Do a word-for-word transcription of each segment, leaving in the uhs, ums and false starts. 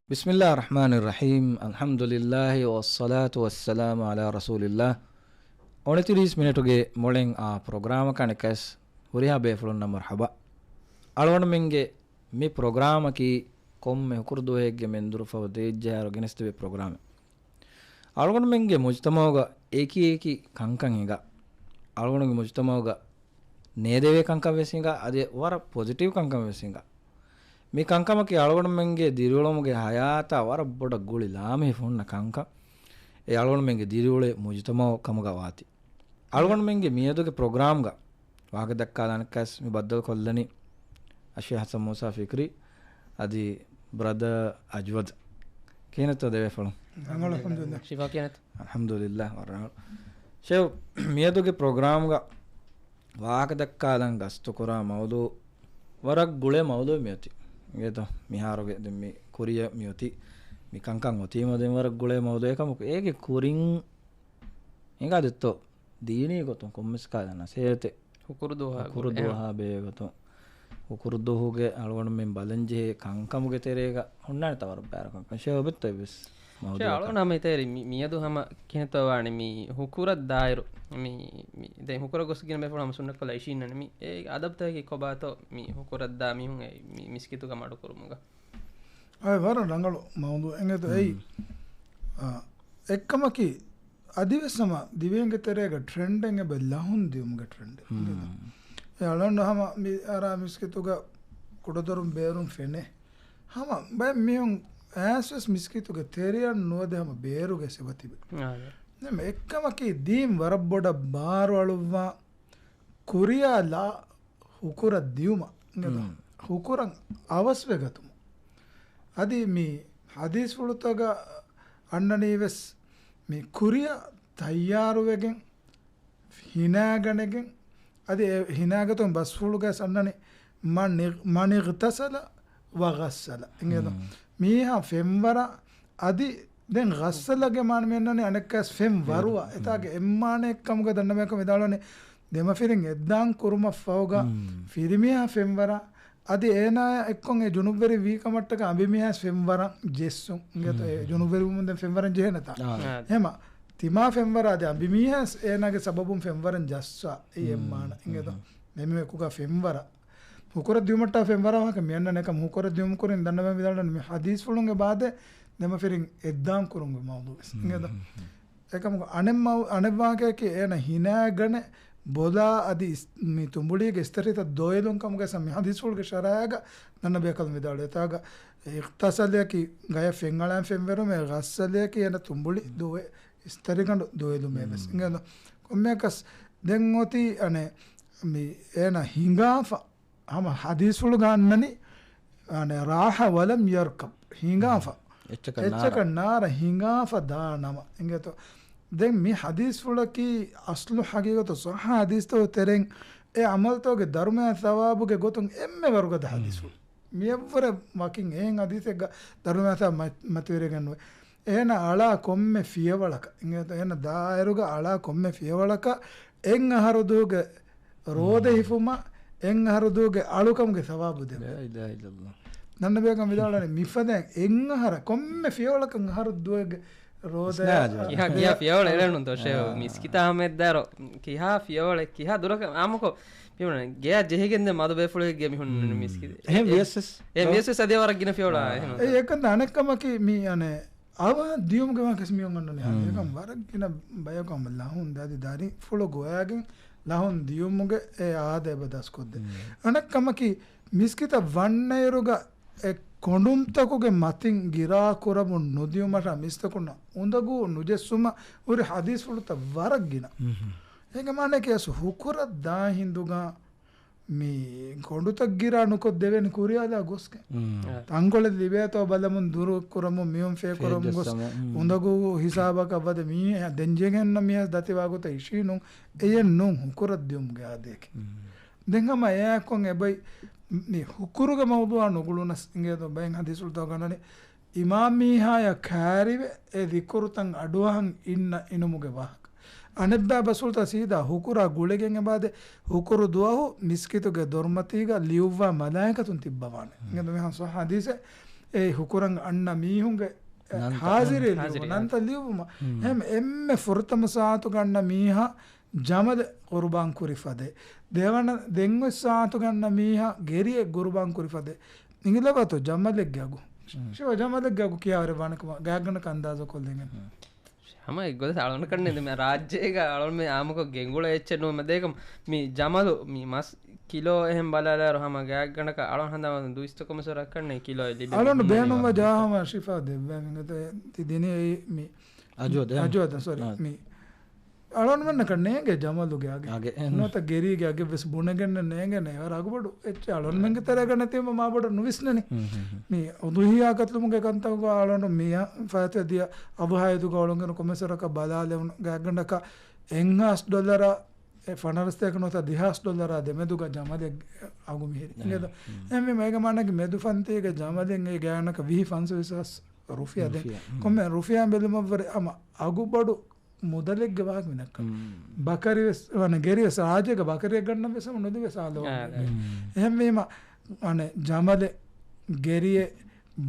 ބިސްމިއްލާހި ރަޙްމާނި ރަޙީމް. އަލްޙަމްދުލިއްލާހި ވައްޞަލާތު ވައްސަލާމު ޢަލާ ރަސޫލިއްލާހް. އޮނިތިރީސް މިނެޓުގެ މޮޅެން އާ ޕްރޮގްރާމަކަށް އަނެއްކާސް ހުރިހާ ބޭފުޅުންނަށް މަރްޙަބާ. އަޅުގަނޑުމެންގެ މި ޕްރޮގްރާމަކީ ކޮންމެ ހުކުރު ދުވަހެއްގެ މެންދުރުފަހު ދޭއްޖަހާއިރު ގެނެސްދެވޭ ޕްރޮގްރާމެއް. އަޅުގަނޑުމެންގެ މުޖްތަމަޢުގަ އެކި އެކި ކަންކަން ހިނގާ. އަޅުގަނޑުގެ މުޖްތަމަޢުގަ ނޭދެވޭ ކަންކަން ވެސް ހިނގާ، އަދި ވަރަށް ޕޮޒިޓިވް ކަންކަން ވެސް ހިނގާ. މި ކަންކަމަކީ އަޅުގަނޑުމެންގެ ދިރިއުޅުމުގެ ހަޔާތާ ވަރަށް ބޮޑަށް ގުޅި ލާމެހިފަ ހުންނަ ކަންކަން. އެ އަޅުގަނޑުމެންގެ ދިރިއުޅޭ މުޖުތަމަޢު ކަމުގަ ވާތީ. އަޅުގަނޑުމެންގެ މިއަދުގެ ޕްރޮގްރާމްގަ ވާހަކަ ދައްކާލާނެކަސް މި ބައްދަލު ކޮށްލަނީ އައްޝޭޚް ޙަސަން މޫސާ ފިކްރީ އަދި ބްރަދަރ އަޖްވަދު. ކިހިނެއްތޯ ދެބޭފުޅުން؟ ރަނގަޅު، އަލްޙަމްދުލިއްލާހް. ޝިފާ ކިހިނެއްތޯ؟ އަލްޙަމްދުލިއްލާހް، ވަރަށް ރަނގަޅު. ޝޭޚް، މިއަދުގެ ޕްރޮގްރާމްގަ ވާހަކަ ދައްކާލަން ގަސްތުކުރާ މައުޟޫޢު ވަރަށް ގުޅޭ މައުޟޫޢެއް މިއޮތީ. އިނގޭތޯ، މިހާރުގެ ދެން މި ކުރިއަށް މިއޮތީ މި ކަންކަން އޮތީމަ ދެން ވަރަށް ގުޅޭ މައުޟޫޢެއް ކަމަކު، އޭގެ ކުރިން ހިނގާދެއްތޯ ދީނީ ގޮތުން ކޮންމެސް ކަހަލަ ނަސޭހަތެއް. ހުކުރު ދުވަހާ ހުކުރު ގުޅޭ. ދުވަހާ ބެހޭ ގޮތުން. ހުކުރު ދުވަހުގެ އަޅުގަނޑުމެން ބަލަންޖެހޭ ކަންކަމުގެ ތެރޭގަ ހުންނާނެތާ ވަރަށް ބާރަކަށް. ޝޭޚް އޮބެއްތޯ އެއްވެސް ޝޭޚް މައުޟޫޢަކަށް؟ އަޅުގަނޑު ހަމަ ހިތަށް އެރި މި-، މިއަދު ހަމަ ކިހިނެއްތޯ ވާނެ މި ހުކުރަށް ދާއިރު. މި، މި ދެން ހުކުރަށް ގޮސްގިނަ ބޭފުޅުން ހަމަ ސުންނަތްކޮށްލާ އިށީންނަނީ. މި އެ އަދަބުތަކަކީ ކޮބާތޯ މި ހުކުރަށް ދާ މީހުން އެ މި މިސްކިތުގަ މަޑުކުރުމުގަ؟ އައި ވަރަށް ރަނގަޅު މައުޟޫޢެއް އިނގޭތޯ. އެއީ، އާ، އެއްކަމަކީ، އަދިވެސް ހަމަ ދިވެހިންގެ ތެރޭގަ ޓްރެންޑެއް އެބަ ލަހުން ދިޔުމުގެ ޓްރެންޑެއް. އެ އަޅަން ހަމަ މި އަރާ މިސްކިތުގަ ކުޑަދޮރުން ބޭރުން ފެނޭ. ހަމަ ބައެއް މީހުން އައިސްވެސް މިސްކިތުގެ ތެރެއަށް ނުވަދެ ހަމަ ބޭރުގެ ސެބަ ތިބެ. އާ، އެ. ނަމަ އެއްކަމަކީ ދީން ވަރަށް ބޮޑަށް ބާރު އަޅުއްވާ ކުރިއާ ލާ ހުކުރަށް ދިޔުމަށް އިނގޭތޯ. ހުކުރަށް އަވަސްވެގަތުމަށް. އަދި މި ޙަދީޘްފުޅުތަކަށް އަންނަނީވެސް މި ކުރިއަށް ތައްޔާރުވެގެން، ހިނާގަނެގެން، އަދި އެ ހިނާގަތުން ބަސްފުޅުގަސް އަންނަނީ، މަނި-، މަނިގްތަސަލަ ވަޣައްސަލަ. އިނގޭތޯ؟ މީހާ ފެންވަރާ އަދި ދެން ޣައްސަލަގެ މާނަ މިއަންނަނީ އަނެއްކާސް ފެން ވަރުވާ. އެތާގެ އެއްމާނައެއްކަމުގަ ދަންނަމޭކަ މިދާޅުވަނީ ދެމަފިރިން އެއްދާން ކުރުމަށްފަހުގަ ފިރިމީހާ ފެންވަރާ އަދި އޭނާއާ އެއްކޮށް އެ ޖުނުބްވެރި ވީ ކަމަށްޓަކަ އަނބިމީހާސް ފެންވަރަށް ޖެއްސުން. އިނގޭތޯ؟ އެ ޖުނުބްވެރިވުމުން ދެން ފެންވަރަށް ޖެހޭނެތާ. އާ. ހެމަ ތިމާ ފެންވަރާ އަދި އަނބިމީހާސް އޭނާގެ ސަބަބުން ފެންވަރަށް ޖައްސާ އެއީ އެއްމާނަ. އިނގޭތޯ؟ ދެމީހުން އެކުގަ ފެންވަރަށް ހުކުރަށް ދިޔުމަށްޓާ ފެންވަރާ ވާހަކަ މިއަންނަނީ އެކަމަ ހުކުރަށް ދިޔުމު ކުރިން ދަންނަވަން ވިދާޅުވަނީ މި ޙަދީޘްފުޅުންގެ ބާދެ ދެމަފިރިން އެއްދާން ކުރުމުގެ މައުޟޫޢުވެސް. އިނގޭތޯ؟ އެކަމަކު އަނެއް މައު-، އަނެއް ވާހަކައަކީ އޭނަ ހިނާގަނެ ބޮލާ އަދި އިސް-، މި ތުނބުޅީގެ އިސްތަށިތައް ދޮވެލުން ކަމުގަ މި ޙަދީޘްފުޅުގެ ޝަރައިގަ ދަންނަ ބޭކަލުން ވިދާޅުވި. އެތާގަ އިޣްތަސަލައަކީ ގަޔަށް ފެންއަޅާން ފެންވެރުމޭ، ޣައްސަލައަކީ އޭނަ ތުނބުޅި ދޮވެ އިސްތަށިގަނޑު ދޮވެލުމޭ ވެސް. އިނގޭތޯ؟ ކޮންމެއަކަސް ދެން އޮތީ އަނެއް މި އޭނަ ހިނގާފަ ހަމަ ޙަދީޘްފުޅުގަ އަންނަނީ، އަނެއް، ރާޙަ ވަލަމް ޔަރްކަބް، ހިނގާފަ. އެއްޗަކަށް ނާރަ. އެއްޗަކަށް ނާރަ ހިނގާފަ ދާނަމަ. އިނގޭތޯ؟ ދެން މި ޙަދީޘްފުޅަކީ އަސްލު ޙަޤީޤަތު ޞައްޙަ ޙަދީޘްތަކުގެ ތެރެއިން އެ ޢަމަލުތަކުގެ ދަރުމަޔާ ޘަވާބުގެ ގޮތުން އެންމެ ވަރުގަދަ ޙަދީޘްފުޅު. މިއަށްވުރެ ވަކިން އެހެން ޙަދީޘެއްގަ ދަރުމަޔާ ޘަވާބު މަތިވެރިގެން ނުވޭ. އޭނަ އަޅާ ކޮންމެ ފިޔަވަޅަކަށް، އިނގޭތޯ، އޭނަ ދާއިރުގަ އަޅާ ކޮންމެ ފިޔަވަޅަކަށް އެއް އަހަރު ދުވަހުގެ ރޯދަ ހިފުމަށް، އެއް އަހަރު ދުވަހުގެ އަޅުކަމުގެ ޘަވާބު ދެވޭ. ލާ އިލާހަ އިއްލައްލާހް. ދަންނަބޭކަން ވިދާޅުވަނީ މިފަދައިން އެއް އަހަރަށް ކޮންމެ ފިޔަވަޅަކަށް އަހަރު ދުވަހުގެ ރޯދަ ކިހާ، ކިހާ ފިޔަވަޅެއް އެޅެނުންތޯ ޝޭޚް؟ މިސްކިތާ ހަމައެއްދާއިރު ކިހާ ފިޔަވަޅެއް، ކިހާ ދުރަކަށް އާންމުކޮށް މި ގެޔަށް ޖެހިގެން ދެން މަދު ބޭފުޅެއްގެ މި ހުންނަނީ މިސްކިތް. އެހެން ވިޔަސް ވެސް. އެ ވިޔަސް ވެސް އަދި ވަރަށް ގިނަ ފިޔަވަޅާ އެހެން. އެ އެކަން އަނެއްކަމަކީ މި އަނެއް އަވަހަށް ދިޔުމުގެ ވާހަކަސް މިއޮން އަންނަނީ. އެކަން ވަރަށް ގިނަ ބަޔަކު ހަމަ ލަހުން ދަދި ދަރިފުޅު ގޮވާގެން ލަހުން ދިޔުމުގެ އެ އާދަ އެބަ ދަސްކޮށްދޭ. އަނެއްކަމަކީ މިސްކިތަށް ވަންނައިރުގަ އެ ކޮނޑުންތަކުގެ މަތިން ގިރާ ކުރަމުން ނުދިޔުމަށާ މިސްތަކުންނަށް އުނދަގޫ ނުޖެއްސުމަށް ހުރި ޙަދީޘްފުޅުތައް ވަރަށް ގިނަ. އޭގެ މާނައަކީ އަސް ހުކުރަށް ދާ ހިނދުގަ މި ކޮނޑުތައް ގިރާ ނުކޮށް ދެވޭނެ ކުރިއަށް އަލާ ގޮސްގެން. ތަންކޮޅެއް ލިބޭތޯ ބަލަމުން ދުރު ކުރަމުން މިއުން ފޭ ކުރަމުން ގޮސް އުނދަގޫ ހިސާބަކަށް ވަދެ މީ ދެން ޖެހެންނަ މިޔަސް ދަތިވާ ގޮތަށް އިށީނުން އެޔެއް ނޫން ހުކުރަށް ދިޔުމުގެ އާދައަކީ. ދެން ހަމަ އެއާއެކު އެބައި މި ހުކުރުގެ މައުޟޫޢާ ނުގުޅުނަސް އިނގޭތޯ ބައެއް ޙަދީޘްފުޅުތަކުގަ އަންނަނީ އިމާމް މީހާޔަށް ކައިރިވެ އެ ޛިކުރުތައް އަޑުއަހަން އިންނަ އިނުމުގެ ވާހަކަ. އަނެއްބައި ބަސްފުޅުތައް ސީދާ ހުކުރާ ގުޅިގެން އެބައިދޭ ހުކުރު ދުވަހު މިސްކިތުގެ ދޮރުމަތީގަ ލިޔުއްވާ މަލާއިކަތުން ތިއްބަވާނެ. އިނގޭތޯ މިހާ ޞައްޙަ ޙަދީޘެއް އެ ހުކުރަން އަންނަ މީހުންގެ ނަންތައް. ހާޒިރީ ހުން. ލިޔުމަށް، ހާޒިރީ. ނަންތައް ލިޔުމަށް. ހުން. އެހެން އެންމެ ފުރަތަމަ ސާއަތުގަ އަންނަ މީހާ ޖަމަލެއް ޤުރުބާން ކުރި ފަދައިން. ދެވަނަ، ދެން އޮތް ސާއަތުގަ އަންނަ މީހާ ގެރިއެއް ޤުރުބާން ކުރި ފަދައިން. އިނގިލަވާތޯ ޖަމަލެއްގެ އަގު؟ ހުން. ޝިވާ ޖަމަލެއްގެ އަގު ކިހާވަރެއް ވާނެކަމަށް ގާތްގަނޑަކަށް އަންދާޒުކޮށްލިން. ހުން. ހަމަ އެއްގޮތަށް އަޅުގަނޑަކަށް ނޭނގެ މި ރާއްޖޭގަ އަޅުގަނޑު މި އާއްމުކޮށް ގެންގުޅޭ އެއްޗެއް ނޫން. ދޭކަމަށް މި ޖަމަލު މި މަސް ކިލޯ އެހެން ބަލާލާއިރު ހަމަ ގާތްގަނޑަކަށް އަޅުގަނޑު ހަނދާން ދުއިސައްތަ ކޮމިސަރަކަށް ނޭނގެ ކިލޯއެއް ލިބެނީ. އަޅުގަނޑު ބޭނުންވާ ޖާހަމަ ޝިފާ ދެއްވާ އިނގޭތޯ ތި ދިނީ އެއީ މި އަޖުވަދު އެހެން. އަޖުވަދު، ސޮރީ. އާ. މި އަޅުގަނޑުމެންނަކަށް ނޭނގޭ ޖަމަލުގެ އަގެއް. އަގެއް، އެހެން. ނުވަތަ ގެރީގެ އަގެއް ވެސް ބުނެގެން ނޭނގެނެ. ވަރަށް އަގުބޮޑު އެއްޗެއް އަޅުގަނޑުމެންގެ ތެރޭގަ ނެތީމަ މާބޮޑަށް ނުވިސްނެނީ. ހުން، ހުން، ހުން. މި އުޟުޙިޔާ ކަތުލުމުގެ ކަންތަކުގަ އަޅުގަނޑު މި ފައިތި ދިޔަ އަޟުޙާ އިދުގަ އޮޅުންގެން ކޮމިސަރަކަށް ބަލާލެވުނު ގާތްގަނޑަކަށް އެއްހާސް ޑޮލަރ، އެ ފަނަރަސްތޭކަ ނުވަތަ ދެހާސް ޑޮލަރ ދެމެދުގަ ޖަމަލެއް އަގު މިހިރީ. އިނގޭތޯ؟ ހުން. އެހެންވީމަ އޭގެ މާނައަކީ މެދު ފަންތީގެ ޖަމަލެއް އެ ގާތްގަނޑަކަށް ވިހި ފަންސަވީސް ހާސް ރުފިޔާ ދެން. ރުފިޔާ. ހުން. ކޮންމެ ރުފިޔާ ބެލުމަށްވުރެ ހަމަ އަގުބޮޑު މުދަލެއްގެ ވާހަކަ މި ދައްކަނީ. ހުން. ބަކަރި ވެސް، ވަނަ ގެރި ވެސް ރާއްޖޭގަ ބަކަރިއެއް ގަންނަން ވެސް ހަމަ ނުލިބޭ ސާލޯ. އާ، އާ. ހުން. އެހެންވީމަ، އަނެއް ޖަމަލެއް، ގެރިއެއް،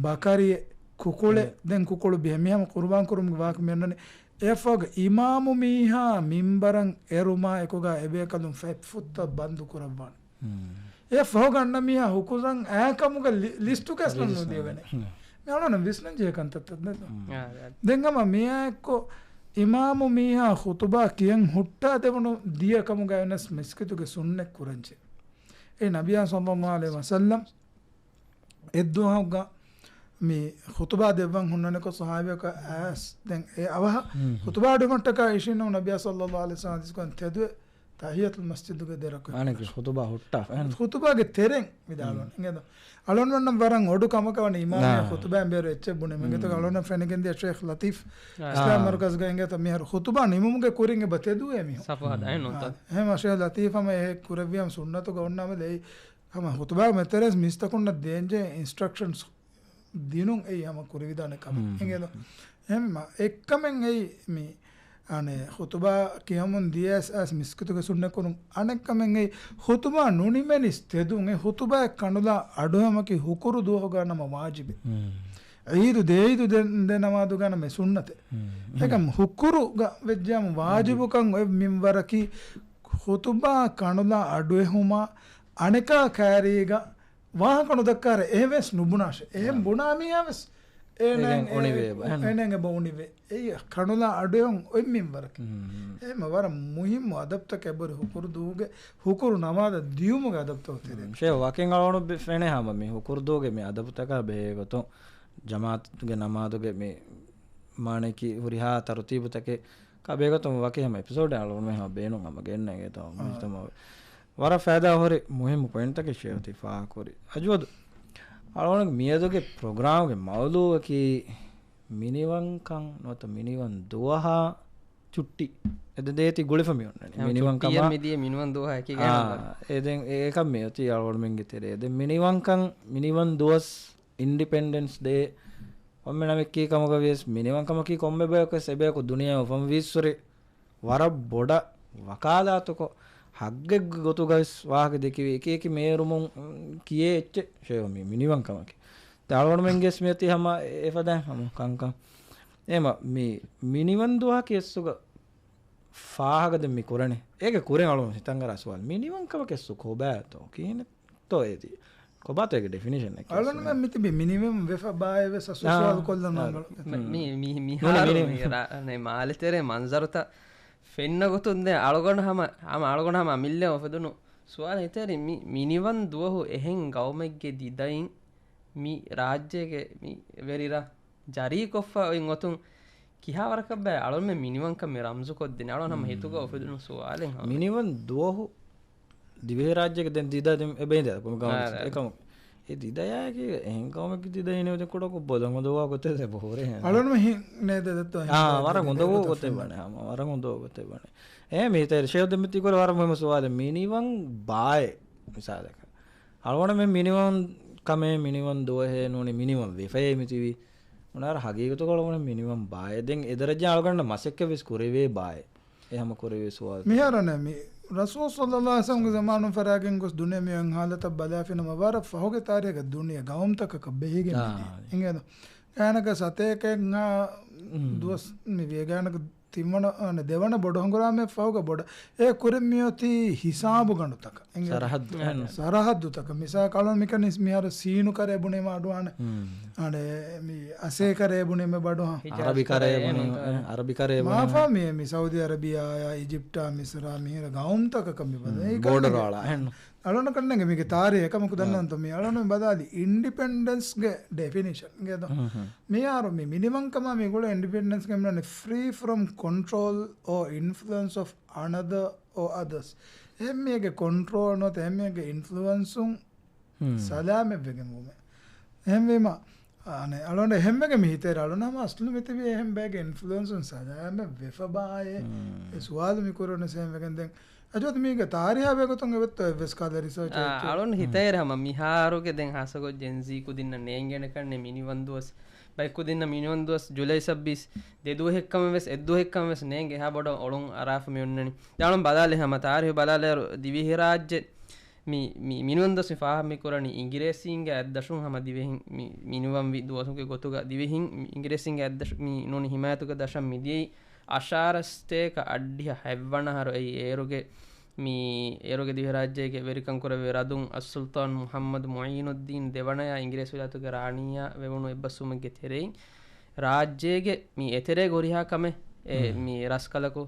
ބަކަރިއެއް، ކުކުޅެއް، އެ. ދެން ކުކުޅު ބިހެ މި ހަމަ ޤުރުބާން ކުރުމުގެ ވާހަކަ މި އަންނަނީ. އެއަށްފަހުގަ އިމާމު މީހާ މިންބަރަށް އެރުމާ އެކުގަ އެބޭކަލުން ފަތް ފުއްތަށް ބަންދު ކުރައްވާނެ. ހުން. އެއަށްފަހުގަ އަންނަ މީހާ ހުކުރަން އާކަމުގަ ލި-، ލިސްޓުގަސް ނަން ނުލިޔެވޭނެ. ހުން. މި އަޅުގަނޑަށް ވިސްނަން ޖެހޭ ކަންތައްތައް ނެތް. ހުން. އާ، އާ. ދެން ހަމަ މިއާއެއްކޮށް އިމާމު މީހާ ޚުތުބާ ކިޔަން ހުއްޓާ ދެވުނު ދިޔަ ކަމުގައި ވެސް މިސްކިތުގެ ސުންނަތް ކުރަންޖެހޭ. އެ ނަބިއްޔާ ޞައްލައްލާހު ޢަލައިހި ވަސައްލަމް އެއްދުވަހުގަ މި ޚުތުބާ ދެއްވަން ހުންނަނިކޮށް ޞަޙާބީއަކަށް އައިސް ދެން އެ އަވަހަށް ހުން. ޚުތުބާ ދެއްވުމަށްޓަކާ އިށީނު ނަބިއްޔާ ޞައްލައްލާހު ޢަލައިހި ވަސައްލަމް ޙަދީޘް ކުރަން ތެދުވެ ތަޙިއްޔަތުލް މަސްޖިދުގެ ދެރަކު އަނެއް ޚުތުބާ ހުއްޓާފަ. ޚުތުބާގެ ތެރެއިން ވިދާޅުވަން. ހުން. އިނގޭތޯ؟ އަޅުގަނޑުމެންނަށް ވަރަށް އޮޑު ކަމަކަށް ވަނީ އިމާމް ނާ. ޚުތުބާއިން ބޭރު އެއްޗެއް ބުނެ. މިގޮތަށް ހުން. އަޅުގަނޑަށް ފެނިގެން ދިޔަ ޝޭޚް ލަތީފް އާ. އިސްލާމް މަރުކަޒުގަ އިނގޭތޯ މިހާރު ޚުތުބާ ނިމުމުގެ ކުރިން އެބަ ތެދުވޭ މީހުން. ސަފުހާ ދާއިން ނުވަތަ. އާ. އެހެން ޝޭޚް ލަތީފް ހަމަ އެ ކުރެއްވިޔާމަ ސުންނަތުގަ އޮންނާމެދު އެއީ ހަމަ ޚުތުބާގެ މެތެރޭސް މީސްތަކުންނަށް ދޭންޖެހޭ އިންސްޓްރަކްޝަންސް ދިނުން އެއީ ހަމަ ކުރިވިދާނެ ކަމެއް. ހުން. އިނގޭތޯ؟ އެހެންވީމަ އެއްކަމެއް އެއީ މި، އަނެއް، ޚުތުބާ ކިޔަމުން ދިޔަސް އައިސް މިސްކިތުގެ ސުންނަތް ކުރުން. އަނެއްކަމެއް އެއީ ޚުތުބާ ނުނިމެނިސް ތެދުން. އެ ޚުތުބާއެއް ކަނުލާ އަޑުއެހުމަކީ ހުކުރު ދުވަހުގަ ނަމަ ވާޖިބެއް. ހުން. ޢީދު ދޭ ޢީދު ދެ، ދެ ނަމާދުގަ ނަމަ ސުންނަތެއް. ހުން. އެކަމް ހުކުރުގަ ވެއްޖާމު ވާޖިބުކަން އޮތް މިންވަރަކީ ޚުތުބާ ކަނުލާ އަޑުއެހުމާ އަނެކާ ކައިރީގަ ވާހަކަ ނުދައްކާއިރު އެހެން ވެސް ނުބުނާށޭ. އެހެން އާ. ބުނާ މީހާ ވެސް އޭނައަށް އޭގެން އެ، އޮނިވޭ އެ، އެބަ. އޭނައަށް އެބަ އޮނިވޭ. އެއީ ކަނުލާ އަޑުއެހުން އޮތް މިންވަރަކީ. ހުން. އެހެންމަ ވަރަށް މުހިއްމު އަދަބުތަކެއް އެބަހުރި ހުކުރު ދުވަހުގެ ހުކުރު ނަމާދަށް ދިޔުމުގެ އަދަބުތައް ތެރޭ. ހުން. ޝޭޚް ވަކިން އަޅުގަނޑު ބެ، ފެނޭ ހަމަ މި ހުކުރު ދުވަހުގެ މި އަދަބުތަކާ ބެހޭގޮތުން ޖަމާޢަތުގެ ނަމާދުގެ މި މާނައަކީ ހުރިހާ ތަރުތީބުތަކެއް ކާ ބެހޭގޮތުން ވަކި ހަމަ އެޕިސޯޑެއް އަޅުގަނޑުމެން ހަމަ ބޭނުން ހަމަ ގެންނަ އިނގޭތޯ އާ. މުޖްތަމަޢު ވަރަށް ފައިދާ ހުރި މުހިއްމު ޕޮއިންޓްތަކެއް ޝޭޚް ތި ފާހަގަކުރި. އަޖުވަދު، އަޅުގަނޑުގެ މިއަދުގެ ޕްރޮގްރާމްގެ މައުޟޫޢަކީ މިނިވަންކަން ނުވަތަ މިނިވަން ދުވަހާ ޗުއްޓީ. އެދެން ދޭތި ގުޅިފަ މި އޮންނަނީ. ހަމަ މިނިވަންކަމާ ޗުއްޓީއެއް މިދިޔަ މިނިވަން ދުވަހާ އެކީ އާ، ގާތްގަނޑަކަށް. އެދެން އެކަން މިއޮތީ އަޅުގަނޑުމެންގެ ތެރޭ. އެދެން މިނިވަންކަން މިނިވަން ދުވަސް އިންޑިޕެންޑެންސް ޑޭ ކޮންމެ ނަމެއްކީ ކަމުގަ ވިޔަސް މިނިވަންކަމަކީ ކޮންމެ ބަޔަކުވެސް އެބަޔަކު ދުނިޔެ އުފަންވީއްސުރެ ވަރަށް ބޮޑަށް ވަކާލާތުކޮށް، ހައްގެއްގެ ގޮތުގަވެސް ވާހަކަ ދެކެވި އެކި އެކި މޭރުމުން ކިޔޭ އެއްޗެއް ޝޭޚް މި މިނިވަންކަމަކީ. ދެން އަޅުގަނޑުމެންގެ ވެސް މިއޮތީ ހަމަ އެފަދައިން ހަމަ ކަންކަން. އެހެންމަ މި މިނިވަން ދުވަހަކީ އެއްސުގަ ފާހަގަ ދެން މި ކުރަނީ. އޭގެ ކުރިން އަޅުގަނޑު ހިތަށްއަރާ ސުވާލު. މިނިވަންކަމަކީ އެއްސު ކޮބާތޯ؟ ކިހިނެއްތޯ އޭތި؟ ކޮބާތޯ އޭގެ ޑެފިނިޝަން އެއް ކިޔަސް؟ އަޅުގަނޑުމެން މިތިބީ މިނިވަން ވެފަ ބާއޭ ވެސް އަސްލު އާ. ސުވާލު ކޮށްލަން އާ. ނޯންގަޅު. މި، މި، މި، ނޫނީ މިހާރު މިނިވަން. މި ރާ، ނެ، މާލެ ތެރޭ މަންޒަރުތައް ފެންނަ ގޮތުން ދެން އަޅުގަނޑު ހަމަ، ހަމަ އަޅުގަނޑު ހަމަ އަމިއްލަ އުފެދުނު ސުވާލު ހިތަށްއެރި މި، މިނިވަން ދުވަހު އެހެން ގައުމެއްގެ ދިދައިން މި ރާއްޖޭގެ މި ވެރިރަށް ޖަރީކޮށްފަ އޮތް ގޮތުން ކިހާވަރަކަށްބާ އަޅުގަނޑުމެން މިނިވަންކަން މި ރަމްޒުކޮށްދިނީ؟ އަޅުގަނޑު ހަމަ ހުން. ހިތުގަ އުފެދުނު ސުވާލެއް ހަމަ. މިނިވަން ދުވަހު ދިވެހިރާއްޖޭގެ ދެން ދިދަ ދެން އެބައިން ދެ ކޮންމެ ގައުމެއް އާ، އެކަމަކު. އެ ދިދަޔާއެކީ އެހެން ގައުމެއްގެ ދިދަ ހިނެއް ދެން ކުޑަކޮށް ބޮލަން ހުނދަވާ ގޮތެއް ދެ ބޮހުރޭ. އަޅުން މި ހިން ނޭދެ ދެއްތޯ ހިން އާ، ދެ ވަރަށް ދެ ހުނދަވޯ ދެ ގޮތެއް ފެންނަ. ވަނެ ހަމަ، ވަރަށް ހުނދަވޯ ގޮތެއް ވަނެ. އެ މީތެރި ޝޭޚް ދެ މިތި ކުރެ ވަރަށް މުހިމްމު ސުވާލެއް. މިނިވަން ބާއެއް މިސާލަކަށް. އަޅުގަނޑުމެން މިނިވަން ކަމޭ، މިނިވަން ދުވަހޭ ނޫނީ މިނިވަން ވެފައޭ މިތިބީ. އުނާރަ ހަގީގަތުގަ އަޅުގަނޑު މިނިވަން ބާއޭ. ދެން އެ ދަރަޖަ އަޅުގަނޑަށް މަސައްކަތް ވެސް ކުރެވޭ ބާއޭ. އެ ހަމަ ކުރެވޭ ސުވާލު. މިހާރު މި ރަސޫލު ޞައްލައްލާހު ޢަލައިހި ވަސައްލަމްގެ ޒަމާނުން ފަރާގެން ގޮސް ދުނިޔެ މިއޮތް ހާލަތަށް ބަލާފިނަމަ ވަރަށް ފަހުގެ ތާރީޚަކަށް ބެހިގެން މިދިޔަ. އާ. އިނގޭތޯ؟ ގާނަކަށް ސަތޭކައެއްހާ ދުވަސް މި ވިޔަ ގާނަކަށް ތިންވަނަ، އަނެ، ދެވަނަ ބޮޑު ހަނގުރާމައެއް ފަހުގަ ބޮޑަށް އެ ކުރިން މިއޮތީ ހިސާބު ގަނޑުތަކަށް. އިނގޭތޯ؟ ސަރަހައްދު، އެހެން. ސަރަހައްދުތަކަށް. މިސާލަކަށް އަޅުން މިކަނިސް މިހާރު ސީނު ކަރޭ ބުނީމަ އަޑުއަހާނެ. އަނެ، މި އަސޭ ކަރޭ ބުނީމަ އަޑުއަހާ. ހިޖާޒް އަރަބި ކަރޭ ކަރޭ ބުނީ، އެހެން. އެ، އަރަބި ކަރޭ ބުނީ. މާފާ މި، މި ސައުދީ އަރަބިއާ، އިޖިޕްޓާ، މިސްރާ، މިހިރަ ގައުމުތަކަށް މި ބަދަ. ބޯޑަރ ވާޅާ، އެހެން. އަޅުނަކަށް ނޭނގެ މީގެ ތާރީޚެއް ކަމަކު ދަންނަވަންތޯ؟ މި އަޅުން މި ބަލާލި އިންޑިޕެންޑެންސްގެ ޑެފިނިޝަން އިނގޭތޯ؟ މިހާރު މި މިނިވަންކަމާ މި ގުޅޭ އިންޑިޕެންޑެންސްގެ މިނަނީ free from control or influence of another or others. އެހެންމީހެއްގެ ކޮންޓްރޯލް ނުވަތަ އެހެންމީހެއްގެ އިންފްލުއެންސުން ސަލާމަތްވެގެން ވުމެއް. އެހެންވީމަ، އަނެ، އަޅުގަނޑު އެހެންވެގެން މި ހިތޭރަ އަޅުނަމަ އަސްލު މިތިބީ އެހެން ބައެއްގެ އިންފްލުއެންސުން ސަލާމަތް ވެފަ ބާއޭ. އެ ސުވާލު މި ކުރުނެސް އެހެންވެގެން ދެން. އަޖޯތް މީގެ ތާރީހާ ބެގޮތުން އެބައްތޯ އެއްވެސް ކާލަ ރިސާޗެއް އާ، އެއްޗެއް؟ އަޅުން ހިތޭރަ ހަމަ މިހާރުގެ ދެން ހާސަގޮތް ޖެންޒީ ކުދިންނަށް ނޭނގޭނެ ކަންނެ މިނިވަން ދުވަސް. ބައެއް ކުދިންނަށް މިނިވަން ދުވަސް ޖުލައި ސައްބީސް ދެ ދުވަހެއްކަމެއް ވެސް އެއްދުވަހެއްކަމެއް ވެސް ނޭނގެ އެހާ ބޮޑަށް އޮޅުން އަރާފަ މި އޮންނަނީ. ދެން އަޅުން ބަލާލި ހަމަ ތާރީހު ބަލާލިއިރު ދިވެހިރާއްޖެ މި، މި މިނިވަން ދުވަސް މި ފާހަގަ މި ކުރަނީ އިނގިރޭސީންގެ އަތްދަށުން ހަމަ ދިވެހިން މި މިނިވަން ވި ދުވަސުގެ ގޮތުގަ ދިވެހިން މި އިނގިރޭސީންގެ އަތްދަށު މި ނޫނީ ހިމާޔަތުގެ ދަށަށް މިދިޔައީ އަށާރަސްތޭކަ އަށްޑިހަ ހަތްވަނަ އަހަރު އެއީ އޭރުގެ މި އޭރުގެ ދިވެހިރާއްޖޭގެ ވެރިކަން ކުރެއްވި ރަދުން އައްސުލްޠާން މުޙައްމަދު މުޢީނުއްދީން ދެވަނަޔާ އިނގިރޭސިވިލާތުގެ ރާނީއާ ވެވުނު އެއްބަސްވުމެއްގެ ތެރެއިން ރާއްޖޭގެ މި އެތެރޭގެ ހުރިހާ ކަމެއް އެ މި ރަސްކަލަކު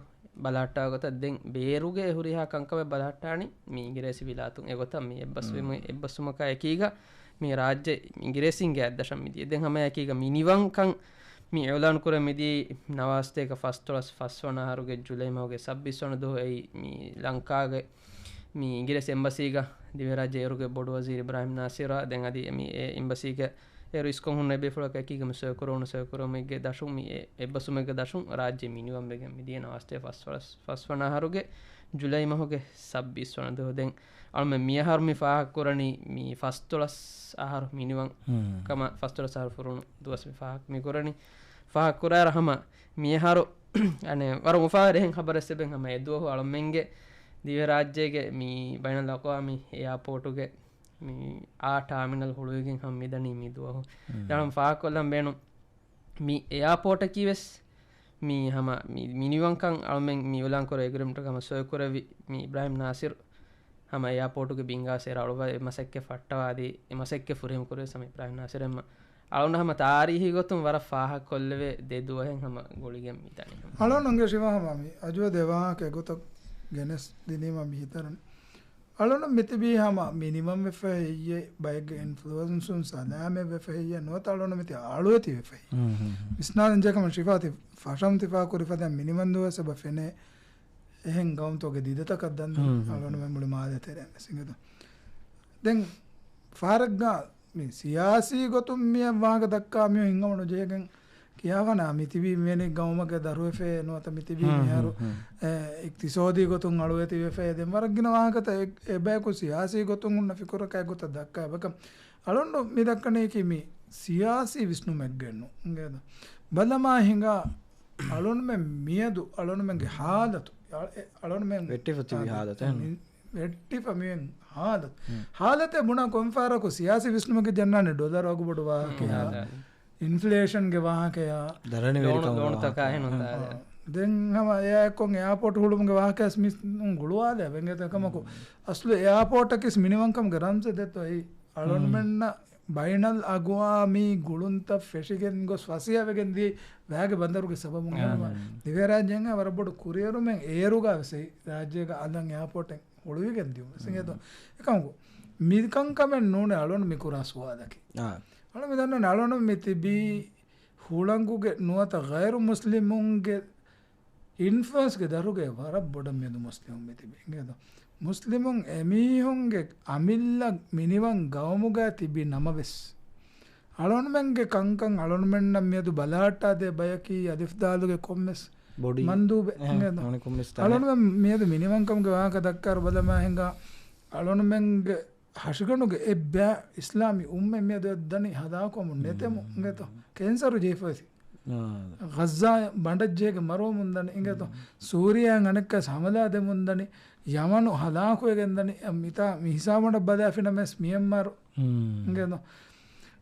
ބަލަހައްޓާ ގޮތަށް ދެން ބޭރުގެ އެ ހުރިހާ ކަންކަމެއް ބަލަހައްޓާނީ މި އިނގިރޭސި ވިލާތުން. އެގޮތަށް މި އެއްބަސްވުމެ-، އެއްބަސްވުމަކާ އެކީގަ މި ރާއްޖެ އިނގިރޭސީންގެ އަތްދަށަށް މިދިޔަ. ދެން ހަމަ އެކީގަ މިނިވަންކަން މި އިޢުލާން ކުރަން މިދިޔައީ ނަވާސްތޭކަ ފަސްދޮޅަސް ފަސްވަނަ އަހަރުގެ ޖުލައި މަހުގެ ސައްބީސް ވަނަ ދުވަހު އެއީ މި ލަންކާގެ މި އިނގިރޭސި އެމްބަސީގަ ދިވެހިރާއްޖެ އޭރުގެ ބޮޑުވަޒީރު އިބްރާހިމް ނާސިރާ ދެން އަދި މި އެ އެމްބަސީގެ އޭރު އިސްކޮށް ހުންނަ ބޭފުޅަކާ އެކީގަ މި ސޮއިކުރެވުނު ސޮއިކުރެވުމެއްގެ ދަށުން މި އެ އެއްބަސްވުމެއްގެ ދަށުން ރާއްޖެ މިނިވަން ވެގެން މިދިޔަ ނަވާސްތޭކަ ފަސްވަނަ އަހަރުގެ ޖުލައި މަހުގެ ސައްބީސް ވަނަ ދުވަހު. ދެން އަޅުމެން މިއަހަރު މި ފާހަގަ ކުރަނީ މި ފަސްދޮޅަސް އަހަރު މިނިވަން ކަމަށް ފަސްދޮޅަސް އަހަރު ފުރުނު ދުވަސް މި ފާހަގަ މި ކުރަނީ. ފާހަގަ ކުރާއިރު ހަމަ މިއަހަރު އަނެއް ވަރަށް އުފާވެރި އެހެން ޚަބަރެއް ސަބަބެން ހަމަ އެ ދުވަހު އަޅުމެންގެ ދިވެހިރާއްޖޭގެ މި ބައިނަލްއަޤްވާމީ އެއާޕޯޓުގެ މި އާ ޓާމިނަލް ހުޅުވިގެން ހަމަ މިދަނީ މި ދުވަހު. ދެން ފާހަގަކޮށްލަން ބޭނުން މި އެއާޕޯޓަކީ ވެސް މި ހަމަ މި މިނިވަންކަން އަޅުމެން މި އިޢުލާން ކުރެ އެގްރިމެންޓުގަ ހަމަ ސޮއި ކުރެއްވި މި އިބްރާހިމް ނާސިރު ހަމަ އެއާޕޯޓުގެ ބިންގާސް އެރަށް އަޅުވައި އެ މަސައްކަތް ފައްޓަވާދީ، އެ މަސައްކަތް ފުރިހަމަ ކުރެވި ހަމަ އިބްރާހިމް ނާސިރު ހަމަ އަޅުން ހަމަ ތާރީހީ ގޮތުން ވަރަށް ފާހަގަކޮށްލެވޭ ދެ ދުވަހެއް ހަމަ ގުޅިގެން މިދަނީ ހަމަ. އަޅުން އަނގަށިވާ ހަމަ މި އަޖުވަ ދެ ވާހަކަ އެގޮތަށް ގެނެސް ދިނީމަ މި ހިތަރަން. އަޅުން މިތިބީ ހަމަ މިނިވަން ވެފަ ހެއްޔޭ، ބައެއްގެ އިންފްލުއެންސުން ސަލާމަތް ވެފަ ހެއްޔޭ، ނުވަތަ އަޅުން މިތި އަޅުވެތި ވެފަ ހެއްޔޭ. ވިސްނާލަން ޖެހޭ ކަމަށް ޝިފާ ތި ފަށަމް ތިފާ ކުރި ފަދައިން މިނިވަން ދުވަސް އެބަ ފެނޭ އެހެން ގައުމުތަކުގެ ދިދަތަކަށް ދަން އަޅުންމެން މުޅި މާލެ ތެރެއިން ވެސް އިނގޭތޯ. ދެން ފަހަރެއްގަ މި ސިޔާސީ ގޮތުން މި ވާހަކަ ދައްކާ މި ހިނގަމުނު ޖެހިގެން ކިޔާފަނާ މިތިބީ މިވެނި ގައުމަކަށް ދަށުވެފައޭ ނުވަތަ މިތިބީ މިހާރު އެ، އިޤްތިޞާދީ ގޮތުން އަޅުވެތި ވެފައޭ. ދެން ވަރަށް ގިނަ ވާހަކަތައް އެ، އެބަޔަކު ސިޔާސީ ގޮތުން ހުންނަ ފިކުރަކާ އެއްގޮތަށް ދައްކާ އެބަކަން އަޅުން މި ދައްކަނީކީ މި ސިޔާސީ ވިސްނުމެއްގެ ނޫން. ބަލަމާ ހިނގާ އަޅުންމެން މިއަދު އަޅުންމެންގެ ހާލަތު، އަ-، އެ، އަޅުންމެން ވެއްޓިފަ ތިބި އާ، ހާލަތު، އެހެން. މި-، ވެއްޓިފަ މިއޮތް ހާލަތު. ހާލަތެއް ބުނާ ކޮންފަހަރަކު ސިޔާސީ ވިސްނުމެއްގެ ޖަންނާނެ ޑޮލަރ ވަގުބޮޑު ވާހަކަޔާ، އިންފްލޭޝަންގެ ވާހަކަޔާ، ދަރަނިވެރިކަމުގެ ލޯނުތަކާ ވާހަކަ. އެހެން އާ. ދެން ހަމަ އެއާއެއްކޮށް އެއާޕޯޓް ހުޅުމުގެ ވާހަކަޔަސް މި ގުޅުވާލެ ވެނގޭތަ ކަމަކު، އަސްލު އެއާޕޯޓަކީސް މިނިވަންކަމުގެ ރަމްޒެއް ދެއްތޯ އެއީ. އަޅުންމެންނަށް ބައިނަލް އަގުވާމީ ގުޅުންތައް ފެށިގެން ގޮސް ފަސޭހަވެގެން ދިޔައީ ވައިގެ ބަނދަރުގެ ސަބަބުން އާ. ހެންވާ. ދިވެހިރާއްޖޭގެ ވަރަށް ބޮޑު ކުރިއެރުމެއް އޭރުގަ ވެސް އެއީ ރާއްޖޭގަ އަލަށް އެއާޕޯޓެއް ހުޅުވިގެން ދިޔުން ވެސް އިނގޭތޯ. އެކަމަކު، މިކަންކަމެއް ނޫނޭ އަޅުން މި ކުރާ ސުވާލަކީ. އާ. އަޅުން މި ދަންނަވަން އަޅުން މި ތިބީ ހުޅަނގުގެ ނުވަތަ ޣައިރު މުސްލިމުންގެ އިންފްލުއެންސްގެ ދަށުގައި ވަރަށް ބޮޑަށް މިއަދު މުސްލިމުން މި ތިބީ. އިނގޭތޯ؟ މުސްލިމުން އެމީހުންގެ އަމިއްލަ މިނިވަން ގައުމުގައި ތިބި ނަމަވެސް، އަޅުންމެންގެ ކަންކަން އަޅުންމެންނަށް މިއަދު ބަލަހައްޓާދޭ ބަޔަކީ އަލިފްދާލުގެ ކޮންމެސް ބޮޑީ. މަންދޫބެއް. އެހެން، އިނގޭތޯ؟ އަނެއް ކޮންމެސް ތާނެ. އަޅުންމެން މިއަދު މިނިވަންކަމުގެ ވާހަކަ ދައްކާއިރު ބަލަމާ ހިނގާ އަޅުންމެންގެ ހަށިގަނޑުގެ އެއްބައި އިސްލާމީ އުއްމަތް މިއަދު ދަނީ ހަލާކުވަމުން ނެތެމު، އިނގޭތޯ؟ ކެންސަރު ޖެހިފަވެސް. ޣައްޒާ ބަނޑަށްޖެހިގެން މަރުވަމުންދަނީ. އިނގޭތޯ؟ ސޫރިޔާއަށް އަނެއްކާސް ހަމަލާ ދެމުންދަނީ. ޔަމަނު ހަލާކުވެގެންދަނީ. މިތާ މި ހިސާބުން ބަލާފިނަމަވެސް މިޔަންމާރު. އިނގޭތޯ؟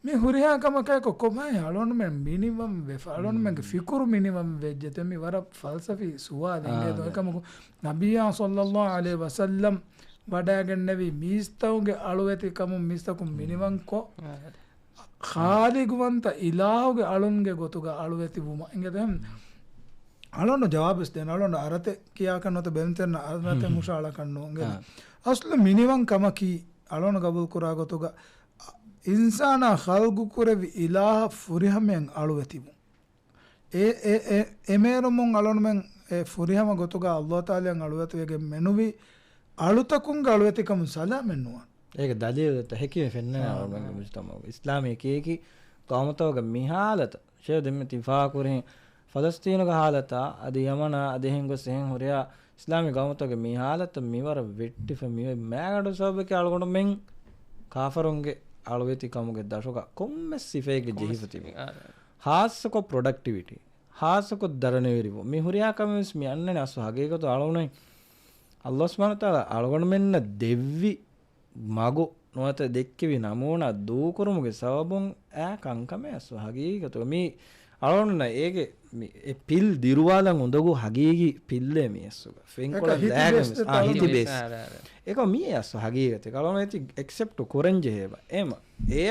މި ހުރިހާ ކަމަކާއެކު ކޮބާ އަޅުގަނޑުމެން މިނިވަން ވެފަ، އަޅުގަނޑުމެންގެ ފިކުރު މިނިވަން ވެއްޖެތޯ؟ މި ވަރަށް ފަލްސަފީ ސުވާލެއް. އިނގޭތޯ؟ އެކަމަކު ނަބިއްޔާ ޞައްލައްލާހު ޢަލައިހި ވަސައްލަމް ވަޑައިގެންނެވީ މީސްތަކުގެ އަޅުވެތިކަމުން މީސްތަކުން މިނިވަންކޮށް، ޚާލިޤުވަންތަ އިލާހުގެ އަޅުންގެ ގޮތުގަ އަޅުވެތި ވުމަށް. އިނގޭތޯ؟ އަޅުން ޖަވާބުވެސް ދޭން. އަޅުން އަރަތެއް ކިޔާކަށް ނުވަތަ ބެންތެރިންނަށް އަރަތެއް ހުށައަޅަކަށް ނޫން. އިނގޭތޯ؟ އަސްލު މިނިވަން ކަމަކީ އަޅުން ގަބޫލު ކުރާ ގޮތުގަ އިންސާނާ ޚަލްޤު ކުރެއްވި އިލާހަށް ފުރިހަމައިން އަޅުވެތިވުން. އެ، އެ، އެ، އެ މޭރުމުން އަޅުންމެން އެ ފުރިހަމަ ގޮތުގަ ﷲ ތަޢާލާއަށް އަޅުވެތިވެގެން މެނުވީ އަޅުތަކުންގެ އަޅުވެތިކަމުން ސަލާމަތް ނުވާން. އޭގެ ދަލީލުތައް ހެކިވެ ފެންނަނީ އަޅުންމެންގެ މުޖުތަމަޢުގަ. އިސްލާމީ އެކިއެކި ޤައުމުތަކުގެ މި ހާލަތަށް ޝޭޚް ދެންމެ ތި ފާހަގަކުރިހެން ފަލަސްތީނުގެ ހާލަތާ އަދި ޔަމަނާ އަދި އެހެން ގޮސް އެހެން ހުރިހާ އިސްލާމީ ޤައުމުތަކުގެ މި ހާލަތަށް މިވަރަށް ވެއްޓިފަ މިއޮތް މައިގަނޑު ސަބަބަކީ އަޅުގަނޑުމެން ކާފަރުންގެ އަޅުވެތިކަމުގެ ދަށުގަ ކޮންމެސް ސިފައެއްގެ ޖެހިފަ ތިބި. އާ. ހާއްސަކޮށް ޕްރޮޑަކްޓިވިޓީ، ހާއްސަކޮށް ދަރަނިވެރިވުން. މި ހުރިހާ ކަމެއް ވެސް މި އަންނަނީ އަސްލު ހަގީގަތު އަޅުގަނޑުމެން ﷲ ސުބްޙާނަހޫ ވަތަޢާލާ އަޅުގަނޑުމެންނަށް ދެއްވި މަގު ނުވަތަ ދެއްކެވި ނަމޫނާ ދޫކުރުމުގެ ސަބަބުން އާ ކަންކަމެއް އަސްލު ހަގީގަތުގަ މީ އަޅުގަނޑުންނަށް އޭގެ މި އެ ޕިލް ދިރުވާލަން އުނދަގޫ ހަގީގީ ޕިލްއެއް މި އަސްލުގަ. ފެންކޮޅަށް ލާގެން ވެސް. އާ، ހިތި ބޭސް. އެކަމަ މީ އަސްލު ހަގީގަތެއް. އަޅުގަނޑު އެތި އެކްސެޕްޓު ކުރަން ޖެހޭ ބަ. އެމަ އެ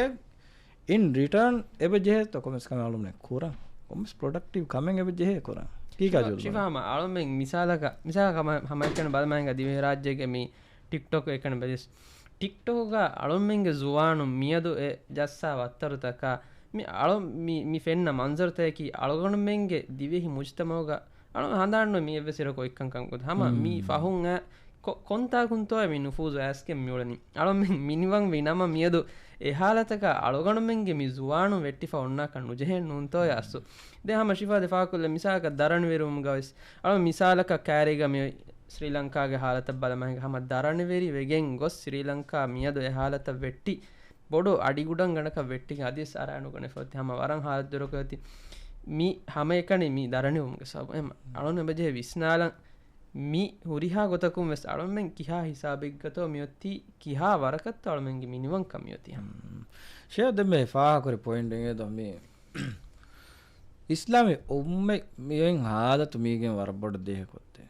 އިން ރިޓާން އެބަ ޖެހޭތޯ ކޮންމެސް ކަމެއް އަޅުމެން ކުރަން؟ ކޮންމެސް ޕްރޮޑަކްޓިވް ކަމެއް އެބަ ޖެހޭ ކުރަން؟ ކީކާ ޝިފާ، ޖޯލު؟ ޝިފާ ހަމަ އަޅުމެން މިސާލަކަށް، މިސާލަކަށް ހަމަ، ހަމައެކަނި ބަލަމާ ހިނގާ ދިވެހިރާއްޖޭގެ މި ޓިކްޓޮކް އެކަނި ބެލިސް. ޓިކްޓޮކުގަ އަޅުމެންގެ ޒުވާނުން މިއަދު އެ ޖައްސާ ވައްތަރުތަކާ މި އަޅު، މި، މި ފެންނަ މަންޒަރުތަކަކީ އަޅުގަނޑުމެންގެ ދިވެހި މުޖުތަމަޢުގަ އަޅު ހަނދާންނުވޭ މީ އެއްވެސް އިރަކު އޮތްކަންކަން ގޮތަށް. ހަމަ މީ ފަހުން އައި ކޮ، ކޮންތާކުންތޯއެ މި ނުފޫޒު އައިސްގެން މިއުޅެނީ. އަޅުމެން މިނިވަންވީ ނަމަ މިއަދު އެ ހާލަތަކަށް އަޅުގަނޑުމެންގެ މި ޒުވާނުން ވެއްޓިފަ އޮންނާކަށް ނުޖެހޭ ނޫންތޯއެ އަސްލު. ދެން ހަމަ ޝިފާ ދެ ފާކުލެ މިސާލަކަށް ދަރަނިވެރިވުމުގަވެސް އަޅު މިސާލަކަށް ކައިރީގަ މި ސްރީލަންކާގެ ހާލަތަށް ބަލަމާ ހިނގާ ހަމަ ދަރަނިވެރި ވެގެން ގޮސް ސްރީލަންކާ މިއަދު އެ ހާލަތަށް ވެއްޓި ބޮޑު އަޑިގުޑަން ގަނޑަކަށް ވެއްޓިގެން އަދިވެސް އަރާނުގަނެފަ އޮތީ. ހަމަ ވަރަށް ހާލަތު ދުރަކު އޮތީ. މި ހަމައެކަނި މި ދަރަނިވުމުގެ ސަބަބުން އެމަ އަޅުން އެބަޖެހޭ ވިސްނާލަން މި ހުރިހާ ގޮތަކުން ވެސް އަޅުމެން ކިހާ ހިސާބެއްގަތޯ މިއޮތީ، ކިހާ ވަރަކަށްތޯ އަޅުމެންގެ މިނިވަންކަން މިއޮތީ ހަމަ. ޝޭޚް ދެންމެ ފާހަކުރި ޕޮއިންޓް އިނގޭތޯ މި އިސްލާމީ އުއްމަތް މިއޮތް ހާލަތު މީގެން ވަރަށް ބޮޑު ދޭހަކޮށްދޭ.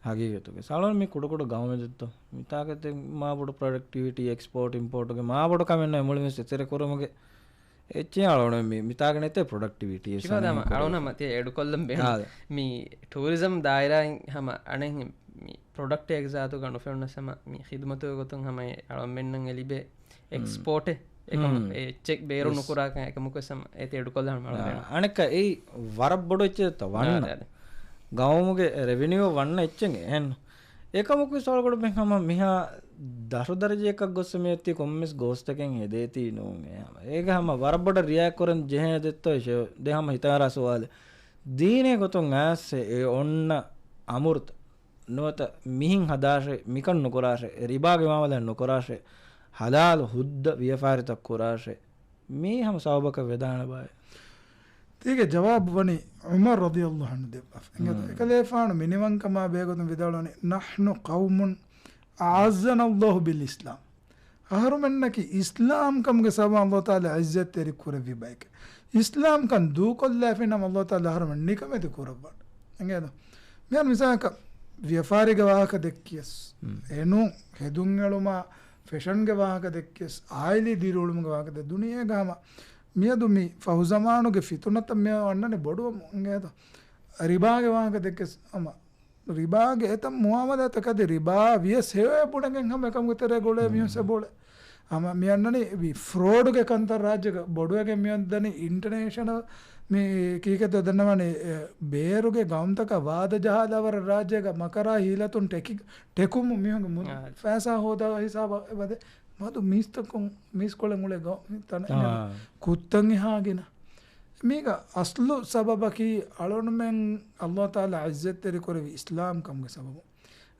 ހަގީގަތުގެ ސަޅޮން މި ކުޑަކުޑަ ގައުމެއް ދެއްތޯ؟ މިތާކެތެ މާ ބޮޑު ޕްރޮޑަކްޓިވިޓީ، އެކްސްޕޯޓް އިމްޕޯޓުގެ މާ ބޮޑު ކަމެއް ނޯ މުޅި މިސް އެތެރެ ކުރުމުގެ އެއްޗެއް އަޅުގަނޑު މި، މިތާގަ ނެތޭ ޕްރޮޑަކްޓިވިޓީ އެއް ޝިފާ ދާމަ ސަނާ އަޅުނަ މަތި އެޑުކޮށްލަން ބޭނުން. އާ، މި ޓޫރިޒަމް ދާއިރާއިން ހަމަ އަނެއް މި ޕްރޮޑަކްޓް އެގްޒާތުގަ ނުފެނުނަސް ހަމަ މި ޚިދުމަތުގެ ގޮތުން ހަމަ އެ އަޅަމެންނަށް އެ ލިބޭ އެކްސްޕޯޓެއް އެކަމަ އެ އެއްޗެއް ބޭރު ނުކުރާކަން އެކަމަކު ސަމ އެތި އެޑުކޮށްލާން އަޅަމެން. އަނެއްކަ އެއީ ވަރަށް ބޮޑު އެއްޗެއްތަ ވަންނަ. ގައުމުގެ ރެވިނިއު ވަންނަ އެއްޗެއް އެހެން. އެކަމަކު ސޯޅަކޮޅު ބެން ހަމަ މިހާ ދަށު ދަރަޖައަކަށް ގޮއްސަ މިއޮތީ ކޮންމެސް ގޯސްތަކެއް ހެދޭތީ ނޫން އެ ހަމަ. އޭގެ ހަމަ ވަރަށް ބޮޑަށް ރިއާކްޓް ކުރަން ޖެހޭ ދެއްތޯ އެ ޝޭ-، ދެ ހަމަ ހިތަށް އަރާ ސުވާލެއް. ދީނޭ ގޮތުން އައިސް އެ އޮންނަ އަމުރުތައް ނުވަތަ މިހިން ހަދާށޭ، މިކަން ނުކުރާށޭ، ރިބާގެ މާމަލާ ނުކުރާށޭ، ހަލާލު ހުއްދަ ވިޔަފާރިތައް ކުރާށޭ، މީ ހަމަ ސަބަބަކަށް ވެދާނެ ބާއޭ. ތީގެ ޖަވާބު ވަނީ ޢުމަރު ރަޟިޔަﷲ ޢަންހު ދެއްވާފަ. އެކަލޭފާނު މިނިވަންކަމާ ބެހޭގޮތުން ވިދާޅުވަނީ، "نحن قوم أعزنا الله بالإسلام." އަހަރުމެންނަކީ އިސްލާމްކަމުގެ ސަބަބުން ﷲ ތަޢާލާ ޢިއްޒަތްތެރި ކުރެއްވި ބައެކޭ. އިސްލާމްކަން ދޫކޮށްލާފި ނަމަ ﷲ ތަޢާލާ އަހަރުމެން ނިކަމެތި ކުރައްވާނެ. އެނގޭތަ؟ މިހާރު މިސާލަކަށް ވިޔަފާރީގެ ވާހަކަ ދެއްކިޔަސް، އެނޫން ހެދުން އެޅުމާ، ފެޝަންގެ ވާހަކަ ދެއްކިޔަސް، އާއިލީ ދިރިއުޅުމުގެ ވާހަކަ ދެއް ދުނިޔޭގަ ހަމަ މިއަދު މި ފަހުޒަމާނުގެ ފިތުނަތައް މި އަންނަނީ ބޮޑުވަމުން. އެނގޭތަ؟ ރިބާގެ ވާހަކަ ދެއްކިޔަސް ހަމަ ރިބާގެ އެތައް މުއާމަލާތަކަށް އަދި ރިބާ ވިޔަސް ހެޔޮއެ ބުނެގެން ހަމަ އެކަމުގެ ތެރޭ ގުޅޭ މީހުން އެބައުޅޭ. ހަމަ މި އަންނަނީ މި ފްރޯޑުގެ ކަންތައް ރާއްޖޭގަ ބޮޑުވެގެން މި އޮތްދަނީ އިންޓަނޭޝަނަލް މި ކީކޭތޯ ދަންނަވަނީ، އެ، ބޭރުގެ ގައުމުތަކަށް ވާދަ ޖަހާލާ ވަރަށް ރާއްޖޭގަ މަކަރާ ހީލަތުން ޓެކި، ޓެކުމު މީހުންގެ މު-، ފައިސާ ހޯދާ ހިސާބަށް އެބަދޭ. މަދު މީސްތަކުން މީސްކޮޅެއް އުޅޭ ގައު-، ތަނެއް ކުއްތަން އެހާ ގިނަ. މީގަ އަސްލު ސަބަބަކީ އަޅުންމެން ﷲ ތަޢާލާ ޢިއްޒަތްތެރި ކުރެއްވި އިސްލާމް ކަމުގެ ސަބަބުން.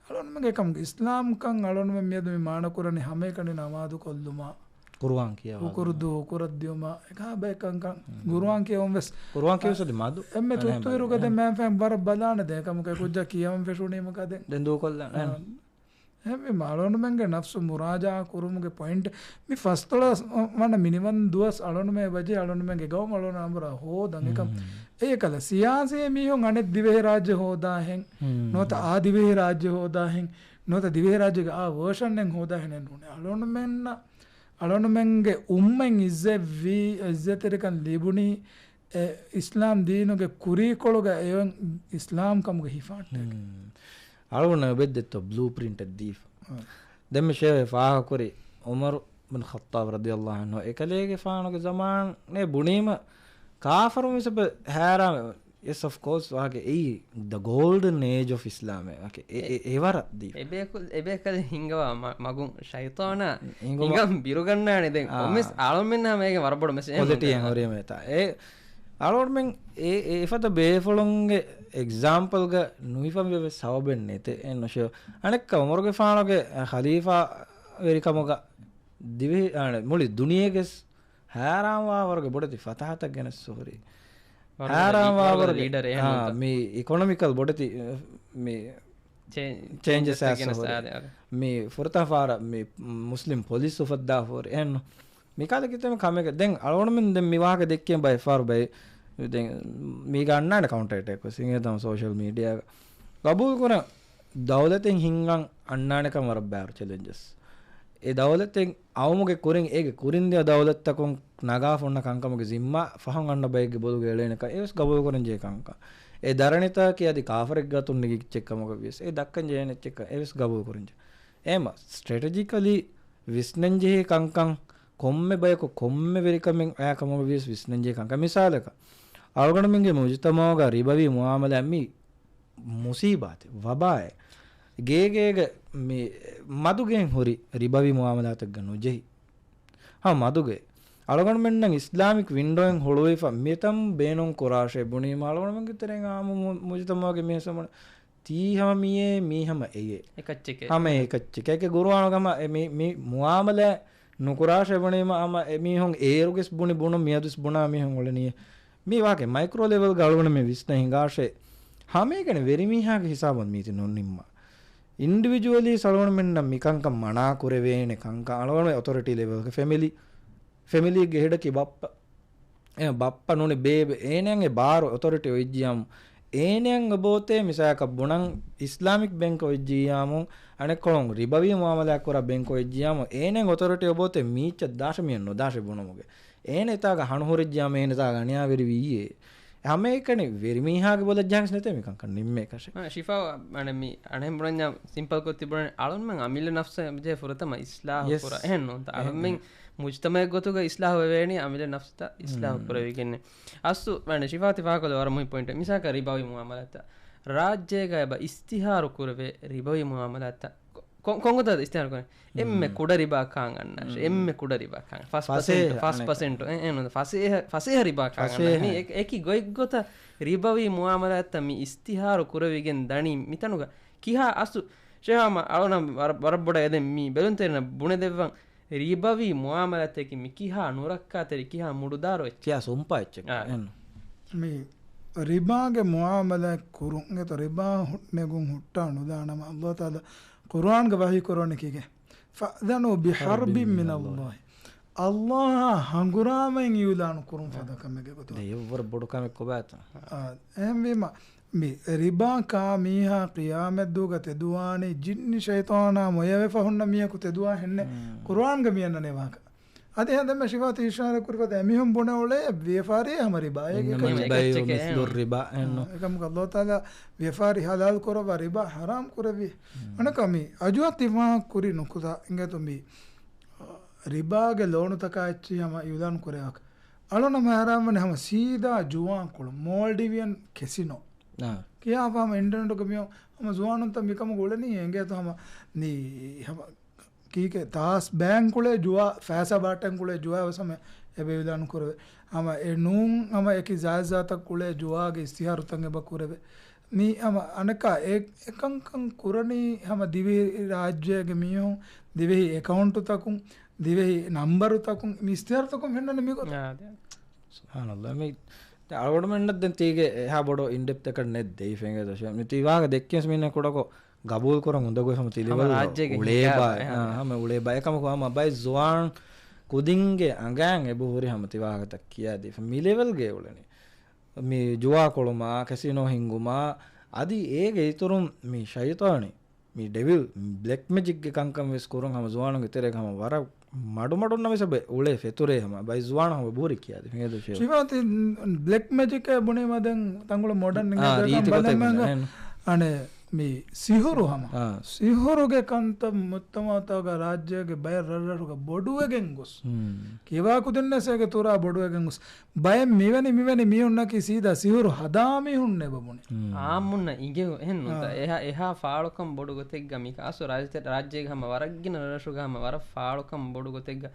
އަޅުންމެންގެ ކަމުގެ އިސްލާމްކަން އަޅުންމެން މިއަދު މި މާނަކުރަނީ ހަމައެކަނި ނަމާދު ކޮށްލުމާ، ޤުރުއާން ކިޔަވާ ހުކުރުދޫ ހުކުރައްދިޔުމާ އެކާ ބައެއް ކަންކަން. ގުރުއާން ކިޔެވުން ވެސް. ޤުރުއާން ކިޔެވުން ވެސް އަދި މަދު. އެންމެ އަނެއް ތުއްތުއިރުގަ ދެން މައިން ފައިން ވަރަށް ބަލާނެ ދެން ކަމުގައި ކުއްޖާ ކިޔަވަން ފެށުނީމަކާ ދެން. ދެން ދޫކޮށްލާނެ. އެހެންވީމަ އަޅުގަނޑުމެންގެ ނަފްސު މުރާޖާ ކުރުމުގެ ޕޮއިންޓް މި ފަސްދޮޅަސް ވަނަ މިނިވަން ދުވަސް އަޅުގަނޑުމެ ވަޖެ އަޅުގަނޑުމެންގެ ގައުމު އަޅުގަނޑު އަނބުރާ ހޯދަން އެކަމް. އެއީ ކަލަ ސިޔާސީ މީހުން އަނެއް ދިވެހި ރާއްޖެ ހޯދާހެން، ނުވަތަ އާ ދިވެހި ރާއްޖެ ހޯދާހެން، ނުވަތަ ދިވެހި ރާއްޖޭގެ އާ ވަރޝަންއެއް ހޯދާހެނެއް ނޫނޭ. އަޅުގަނޑުމެންނަށް، އަޅުގަނޑުމެންގެ އުއްމަތް އިއްޒަތްވީ، އިއްޒަތްތެރިކަން ލިބުނީ އެ އިސްލާމް ދީނުގެ ކުރީކޮޅުގަ އެ އިސްލާމް ކަމުގެ ހިފާންޓެކެ. އަޅުގަނޑަށް އެބައްދެއްތޯ ބްލޫ ޕްރިންޓެއް ދީފަ. ދެންމެ ޝޭހް ފާހަގަކުރި ޢުމަރު ބިން ޚައްޠާބް ރަޟިޔަﷲ ޢަންހު އެކަލޭގެފާނުގެ ޒަމާނެ ބުނީމަ ކާފަރުން ވެސް އެބަ ހައިރާން. ޔެސް، އޮފް ކޯސް، ވާގެ އެއީ ދަ ގޯލްޑަން އޭޖް އޮފް އިސްލާމޭ. ވާގެ އެ، އެ، އެ ވަރަށް ދީފަ. އެބޭކަލް، އެބޭކަލް ހިނގަވާ މަ، މަގުން ޝައިޠާނާ ހިނގަމަ ހިނގަން ބިރުގަންނާނެ ދެން. އާ. އޮމެސް އަޅުމެންނާ މޭގެ ވަރަށް ބޮޑު މެސެޖް ކޮލިޓީ އެހެން ހުރީމޭތާ. އެ އަޅުގަނޑުމެން އެ، އެ އެފަދަ ބޭފުޅުންގެ އެގްޒާމްޕަލްގަ ނުހިފަންވެވެސް ސަބަބެއް ނެތޭ. އެ ނުޝެ، އަނެއްކަ އުމަރުގެފާނުގެ ޚަލީފާ ވެރިކަމުގަ ދިވެހި، އާނ، މުޅި ދުނިޔޭގެސް ހައިރާންވާ ވަރުގެ ބޮޑެތި ފަތަހަތައް ގެނެސް ހުރި. ވަރުގެ ހައިރާންވާ ވަރުގެ ވަރުގެ ލީޑަރ އެހެން އާ، ނޫންތަ؟ މި އިކޮނޮމިކަލް ބޮޑެތި، މި ޗޭ، ޗޭންޖެސް ޗޭންޖެސް އައިސް ގެނެސް ހުރި. އާދެ، އާދެ. މި ފުރަތަމަ ފާރަށް މި މުސްލިމް ޕޮލިސް އުފައްދާ ހުރި. އެހެން ނޫން. މިކަލަ ކިތަންމެ ކަމެއްގަ ދެން އަޅުގަނޑުމެން ދެން މި ވާހަކަ ދެއްކިޔަން ބައެއް ފަހަރު ބައެއް ދެން މީގަ އަންނާނެ ކައުންޓަރ އެޓޭކް ވެސް އިނގޭތަ ސޯޝަލް މީޑިއާގަ. ގަބޫލު ކުރަން ދައުލަތެއް ހިންގަން އަންނާނެކަން ވަރަށް ބާރު ޗެލެންޖެސް. އެ ދައުލަތެއް އައުމުގެ ކުރިން އޭގެ ކުރިން ދިޔަ ދައުލަތްތަކުން ނަގާފަ އޮންނަ ކަންކަމުގެ ޒިންމާ ފަހުން އަންނަ ބައެއްގެ ބޮލުގަ އެޅޭނެކަން އެވެސް ގަބޫލު ކުރަންޖެހޭ ކަންކަން. އެ ދަރަނިތަކީ އަދި ކާފަރެއްގެ އަތުން ނެގި އެއްޗެއް ކަމުގަ ވިޔަސް އެ ދައްކަން ޖެހޭނެ އެއްޗެއްކަން އެވެސް ގަބޫލު ކުރަންޖެހޭ. އެހެމަ ސްޓްރެޓެޖިކަލީ ވިސްނަންޖެހޭ ކަންކަން ކޮންމެ ބަޔަކު ކޮންމެ ވެރިކަމެއް އަޔާ ކަމުގަ ވިޔަސް ވިސްނަންޖެހޭ ކަންކަން. މިސާލަކަށް، އަޅުގަނޑުމެންގެ މުޖުތަމަޢުގަ ރިބަވީ މުޢާމަލާތް މި މުސީބާތެއް، ވަބާއެއް. ގޭގޭގަ މި މަދުގެން ހުރި ރިބަވީ މުޢާމަލާތެއްގަ ނުޖެހި. ހަމަ މަދުގެ. އަޅުގަނޑުމެންނަށް އިސްލާމިކް ވިންޑޯއިން ހުޅުވިފަ މިތަން ބޭނުން ކުރާށޭ ބުނީމަ އަޅުގަނޑުމެންގެ ތެރެއިން އާއްމު މު، މުޖުތަމަޢުގެ މީހުން ތީ ހަމަ މިއޭ، މީ ހަމަ އެޔޭ. އެކައްޗެކޭ. ހަމަ އެކައްޗެކޭ. އެކެ ގުރުއާނުގަ ހަމަ އެ މި، މި މުޢާމަލާތް ނުކުރާށޭ ބުނީމަ ހަމަ އެ މީހުން އޭރުގެސް ބުނި ބުނުން މިއަދުސް ބުނާ މީހުން އުޅެނީ. މީ ވާގެ މައިކްރޯ ލެވެލްގަ އަޅުގަނޑުމެން ވިސްނަ ހިނގާށޭ. ހަމައެކަނި ވެރިމީހާގެ ހިސާބުން މީތި ނުނިންމާ. އިންޑިވިޖުއަލީ އަޅުގަނޑުމެންނަށް މިކަންކަން މަނާ ކުރެވޭނެ ކަންކަން އަޅުގަނޑު އޮތޮރިޓީ ލެވެލްގެ ފެމިލީ، ފެމިލީގެ ހެޑަކީ ބައްޕަ. އެ ބައްޕަ ނޫނީ ބޭބެ. އޭނައަށް އެ ބާރު އޮތޮރިޓީ އޮތްޖިޔާމު، އޭނައަށް އެބޯތޭ މިސާލަކަށް ބުނަން އިސްލާމިކް ބޭންކް އޮތްޖިޔާމު، އަނެއްކޮޅުން ރިބަވީ މުޢާމަލާތް ކުރާ ބޭންކް އޮތްޖިޔާމު، އޭނައަށް އޮތޮރިޓީ އެބޯތޭ މީއްޗަށް ދާށޭ މިއަށް ނުދާށޭ ބުނުމުގެ. އޭނަ އެތާގަ ހަނު ހުރެއްޖިޔާމު އޭނަ އެތާގަ އަނިޔާވެރިވީއޭ. ހަމައެކަނި ވެރިމީހާގެ ބޮލަށް ޖަހަން ނެތޭ މިކަންކަން ނިންމޭކަށެއް. އާ، ޝިފާ، އަނެއް މި އަނެއް ބުނަންޏާ ސިމްޕަލްކޮށް ތިބުނަނީ އަޅުންމެން އަމިއްލަ ނަފްސަށް ޖެހޭ ފުރަތަމަ އިސްލާހު ކުރާ. އެހެން ނޫންތަ؟ އަޅުންމެން މުޖްތަމަޢެއް ގޮތުގަ އިސްލާހު ވެވޭނީ އަމިއްލަ ނަފްސުތައް އިސްލާހު ކުރެވިގެން. އަސްލު، ވަނެ ޝިފާ ތި ފާހަގަކޮށްލީ ވަރަށް މުހިންމު ޕޮއިންޓެއް. މިސާލަކަށް ރިބާވީ މުޢާމަލާތްތައް. ރާއްޖޭގަ އެބަ އިސްތިހާރު ކުރެވޭ ރިބާވީ މުޢާމަލާތްތައް. ކޮ، ކޮން ގޮތަށް އިސްތިހާރު ކުރެވޭ؟ އެންމެ ކުޑަ ރިބާ ކާން އަންނާށޭ. އެންމެ ކުޑަ ރިބާ ކާން. ފަސް ފަސޭހަ ޕަސެންޓު، ފަސް ޕަސެންޓު. އެ، އެ، ނު، ފަސޭހަ، ފަސޭހަ ރިބާ ކާން އަންނާ. މި އެ، އެކި ގޮތްގޮތަށް ރިބާވީ މުޢާމަލާތްތައް މި އިސްތިހާރު ކުރެވިގެން ދަނީ މިތަނުގަ. ކިހާ އަސްލު ޝެހާމަ އަޅުނަ ވަރަށް، ވަރަށް ބޮޑަށް އެދެން މި ބެލުންތެރިނަށް ބުނެދެއްވަން. ރިބާވީ މުޢާމަލާތަކީ މި ކިހާ ނުރައްކާތެރި، ކިހާ މުޑުދާރު އެއްޗެއް. ކިހާ ސުންޕާ އެއްޗެއް. އާ. އެން. މި ރިބާގެ މުޢާމަލާތް ކުރުން ގެތަ ރިބާ ހު، ނެގުން ހުއްޓާ ނުދާނަމަ، ﷲ ތަޢާލާ ޤުރުއާންގަ ވަޙީ ކުރަވަނީ ކީކޭ؟ فأذنوا بحرب من الله. ﷲ އާ ހަނގުރާމައިން އިޢުލާނު ކުރުން ފަދަ ކަމެއްގެ ގޮތުގަ. ދެ އެއްވަރު ބޮޑު ކަމެއް ކޮބާތަ؟ އާ، އެހެންވީމަ، މި ރިބާ ކާ މީހާ ޤިޔާމަތްދުވަހުގަ ތެދުވާނީ ޖިންނި ޝައިޠާނާ މޮޔަވެފަ ހުންނަ މީހަކު ތެދުވާ ހެންނެއް. މް. ޤުރުއާންގަ މި އަންނަނީ ވާހަކަ. އަދި ހަމަ ދެންމެ ޝިފާ ތި އިޝާރާތް ކުރި ފަދަ އެމީހުން ބުނެ އުޅޭ ވިޔަފާރިއެއް ހަމަ ރިބާއޭ. އެކަ، އެކަ، އެކަ، އެކަ، މި ބައި މި މި ބައި މި މި އެކަމަކު ﷲ ތަޢާލާ ވިޔަފާރި ޙަލާލު ކުރައްވާ ރިބާ ޙަރާމް ކުރެއްވި. މް. އަނެއްކާ މި އަޖުވާ ތި ވާހަކަ ކުރި ނުކުތާ އިނގޭތޯ މި، އަ، ރިބާގެ ލޯނުތަކާ އެއްޗެހި ހަމަ އިޢުލާން ކުރެވި ވާހަކަ. އަޅުނަމަ ހައިރާންވަނީ ހަމަ ސީދާ ޖުވާ ކުޅުން، މޯލްޑިވިއަން ކެސިނޯ. އާ. ކިޔާފަ ހަމަ އިންޓަރނެޓުގަ މިއޮން ހަމަ ޒުވާނުންތައް މިކަމުގަ އުޅެނީ އެނގޭތޯ ހަމަ ނީ ހަމަ ކީކޭ ތާސް ބޭން ކުޅޭ ޖުވާ، ފައިސާ ބާޓެން ކުޅޭ ޖުވާ ވެސް ހަމަ އެބަ އިޢުލާން ކުރެވޭ. ހަމަ އެ ނޫން ހަމަ އެކި ޖާއިޒާތައް ކުޅޭ ޖުވާގެ އިސްތިހާރުތައް އެބަ ކުރެވޭ. މީ ހަމަ އަނެއްކާ އެ، އެކަންކަން ކުރަނީ ހަމަ ދިވެހި ރާއްޖޭގެ މީހުން ދިވެހި އެކައުންޓުތަކުން ދިވެހި ނަންބަރުތަކުން މި އިސްތިހާރުތަކުން ފެންނަނީ މިގޮތަށް. އާ، އާދެ. ސުބްޙާނަﷲ. މި އަޅުގަނޑުމެންނަށް ދެން ތީގެ އެހާ ބޮޑު އިންޑެޕްތަކަށް ނެތް ދެއިފެނގޭ ދޮށެ. މި ތީ ވާހަކަ ދެއްކިޔަސް މީނަ ކުޑަކޮށް ގަބޫލު ކުރަން އުނދަގޫ ހަމަ ތި ހަމަ ލެވެލް ރާއްޖޭގެ އުޅޭ ހިނގާ ބާ-، އެހާ. އާ، ހަމަ އުޅޭ ބާ. އެކަމަކު ހަމަ ބައެއް ޒުވާން ކުދިންގެ އަނގައިން އެބަހުރި ހަމަ ތި ވާހަކަތައް ކިޔާދީފަ. މި ލެވެލްގެ އުޅެނީ. މި ޖުވާ ކުޅުމާ، ކެސިނޯ ހިންގުމާ، އަދި އޭގެ އިތުރުން މި ޝައިޠާނީ، މި ޑެވިލް، ބްލެކް މެޖިކްގެ ކަންކަން ވެސް ކުރުން ހަމަ ޒުވާނުންގެ ތެރޭގަ ހަމަ ވަރަށް މަޑުމަޑުންނަށް ވެސް އެބަ އުޅޭ ފެތުރޭ ހަމަ ބައި ޒުވާނު ހަމަ ބުހުރި ކިޔާދި ފިނގޭދޯ ޝޭ. ޝިވާ ތި ބްލެކް މެޖިކް އެ ބުނީމަ ދެން ތަންގޮޅު މޮޑަން އާ، ނިނގޭ ދޭކަން ރީތި ގޮތެއް ބަލަމަން ނޭނު. އަނެ މި ސިހުރު ހަމަ. އާ. ސިހުރުގެ ކަންތައް މުއްތަމައުތަކުގަ ރާއްޖޭގެ ބައެއް ރަށްރަށުގަ ބޮޑުވެގެން ގޮސް. ހުން. ކިޔަވާ ކުދިންނަސް އޭގެ ތުރާ ބޮޑުވެގެން ގޮސް. ބައެއް މިވެނި، މިވެނި މީހުންނަކީ ސީދާ ސިހުރު ހަދާ މީހުންނޭ ބަބުނި. ހުން. އާއްމުންނަށް އިނގެ އެހެން ނޫންތަ؟ އާ. އެހާ، އެހާ ފާޅުކަން ބޮޑު ގޮތެއްގަ މި ކާސު ރާއްޖެ، ރާއްޖޭގެ ހަމަ ވަރަށް ގިނަ ރަށްރަށުގަ ހަމަ ވަރަށް ފާޅުކަން ބޮޑު ގޮތެއްގަ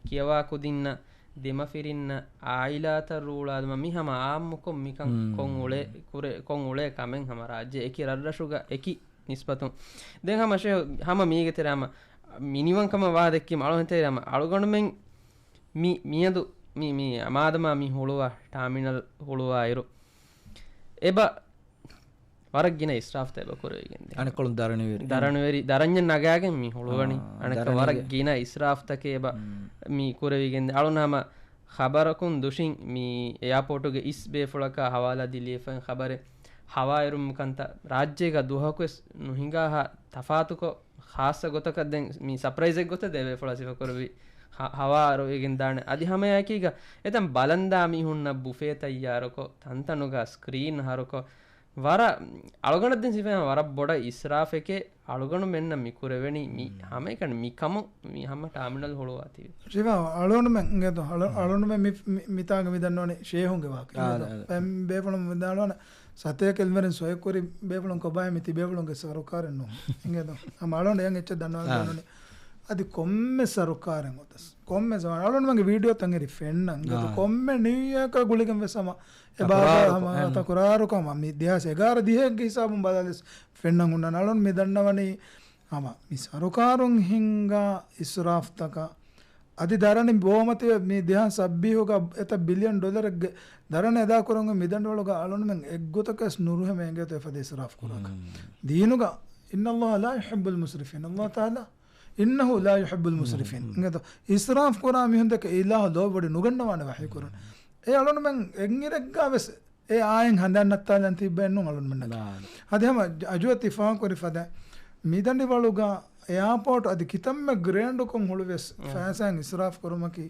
ކިޔަވާ ކުދިންނަށް، ދެމަފިރިންނަށް، އާއިލާތައް ރޫޅާލުމަށް މި ހަމަ އާއްމުކޮށް މިކަން ހުން. ކޮށް އުޅޭ، ކުރެ، ކޮށް އުޅޭ ކަމެއް ހަމަ ރާއްޖެ އެކި ރަށްރަށުގަ އެކި ނިސްބަތުން. ދެން ހަމަ ޝޭ، ހަމަ މީގެ ތެރެ ހަމަ މިނިވަން ކަމަށް ވާ ދެއްކީމަ އަޅުގަނޑުމެން ތެރެ ހަމަ އަޅުގަނޑުމެން މި، މިއަދު މި، މި މާދަމާ މި ހުޅުވާ ޓާމިނަލް ހުޅުވާއިރު، އެބަ ވަރަށް ގިނަ އިސްރާފްތައް އެބަ ކުރެވިގެން ދޭ. އަނެއްކޮޅުން ދަރަނިވެރި. ދަރަނިވެރި، ދަރަންޏެއް ނަގާގެން މި ހުޅުވަނީ. އާ، އަނެއްކަ ދަރަނިވެރި. ވަރަށް ގިނަ އިސްރާފްތަކެއް އެބަ މި ކުރެވިގެން ދޭ. އަޅުން ހަމަ ޚަބަރަކުން ދުށިން މި އެއާޕޯޓުގެ އިސް ބޭފުޅަކާ ހަވާލާ ދިލިޔެފައި ޚަބަރެއް ހަވާއެރުމު ކަންތައް ރާއްޖޭގަ ދުވަހަކުވެސް ނުހިނގާހާ ތަފާތުކޮށް، ޚާއްޞަ ގޮތަކަށް ދެން މި ސަޕްރައިޒެއް ގޮތަށް ދެ ބޭފުޅާ ސިފަކުރެއްވި ހަ-، ހަވާ އަރުވިގެން ދާނެ. އަދި ހަމައެކީގަ އެތަން ބަލަންދާ މީހުންނަށް ބުފޭ ތައްޔާރުކޮށް، ތަންތަނުގަ ސްކްރީން ހަރުކޮށް، ވަރަށް އަޅުގަނޑަށް ދެން ސިފައި ވަރަށް ބޮޑަށް އިސްރާފެކޭ އަޅުގަނޑުމެންނަށް މި ކުރެވެނީ މި ހަމައެކަނި މި ކަމުން މި ހަމަ ޓާމިނަލް ހުޅުވާތީވެ. ޝިފާ، އަޅުގަނޑުމެން އިނގޭތޯ، އަޅު-، އަޅުގަނޑުމެން މި، މި، މިތާގަ މި ދަންނަވަނީ ޝޭހުންގެ ވާހަކަ. އާ، އިނގޭތޯ؟ އާ. ބޭފުޅުން ވިދާޅުވާނެ، ސަތޭކަ އިލްމެރިން ސޮއެކުރި ބޭފުޅުން ކޮބާހޭ މި ތި ބޭފުޅުންގެ ސަރުކާރެއް ނޫން. އިނގޭތޯ؟ ހަމަ އަޅުގަނޑު އެއަށް އެއްޗެއް ދަންނަވަން އާ. ދެންނެވި. އަދި ކޮންމެ ސަރުކާރެއް އޮތަސް، ކޮންމެ ޒަމާން އަޅުގަނޑުމެންގެ ވީޑިއޯތައް އެރި ފެންނަން. އާ. ކޮންމެ ނިއުޔޯކަށް ގުޅިގެން ވެސް ހަމަ އެބާ ތަކުރާރު ހަމަ ކޮ-، އެހެން. ތަކުރާރު ކަމަށް މި ދެހާސް އެގާރަ ދިހައެއްގެ ހިސާބުން ބަލާލިސް ފެންނަން ހުންނަން. އަޅުން މި ދަންނަވަނީ ހަމަ މި ސަރުކާރުން ހިންގާ އިސްރާފްތަކަށް އަދި ދަރަނި ބޯމަތިވެ މި ދެހާސް ސައްބީހުގަ އެތައް ބިލިއަން ޑޮލަރެއްގެ ދަރަނި އެދާކުރަން މި ދަނޑުވަޅުގަ އަޅުންމެން އެއްގޮތަކަސް ނުރުހެމޭ އިނގޭތޯ އެފަދަ އިސްރާފް ކުރާކަށް. ހުން. ދީނުގަ، إن الله لا يحب المسرفين. އައްލާހު ތަޢާލާ، إنه لا يحب المسرفين. ހުން. އިނގޭތޯ އިސްރާފް ކުރާ މީހުން ދެކެ އިލާހު ލޯބިވަޑި ނުގަންނަވާނެ ވަޙީ ކުރަން. އެ އަޅުންމެން އެއްއިރެއްގަ ވެސް އެ އާއިން ހަނދާން ނައްތާލަން ތިއްބެއްނު އަޅުންމެންނަކީ. އަދި ހަމަ އަޖު ތިފާ ކުރި ފަދަ މިދަނޑިވަޅުގަ އެއާޕޯޓް އަދި ކިތަންމެ ގްރޭންޑުކޮށް ހުޅުވެސް ފައިސާއިން އިސްރާފް ކުރުމަކީ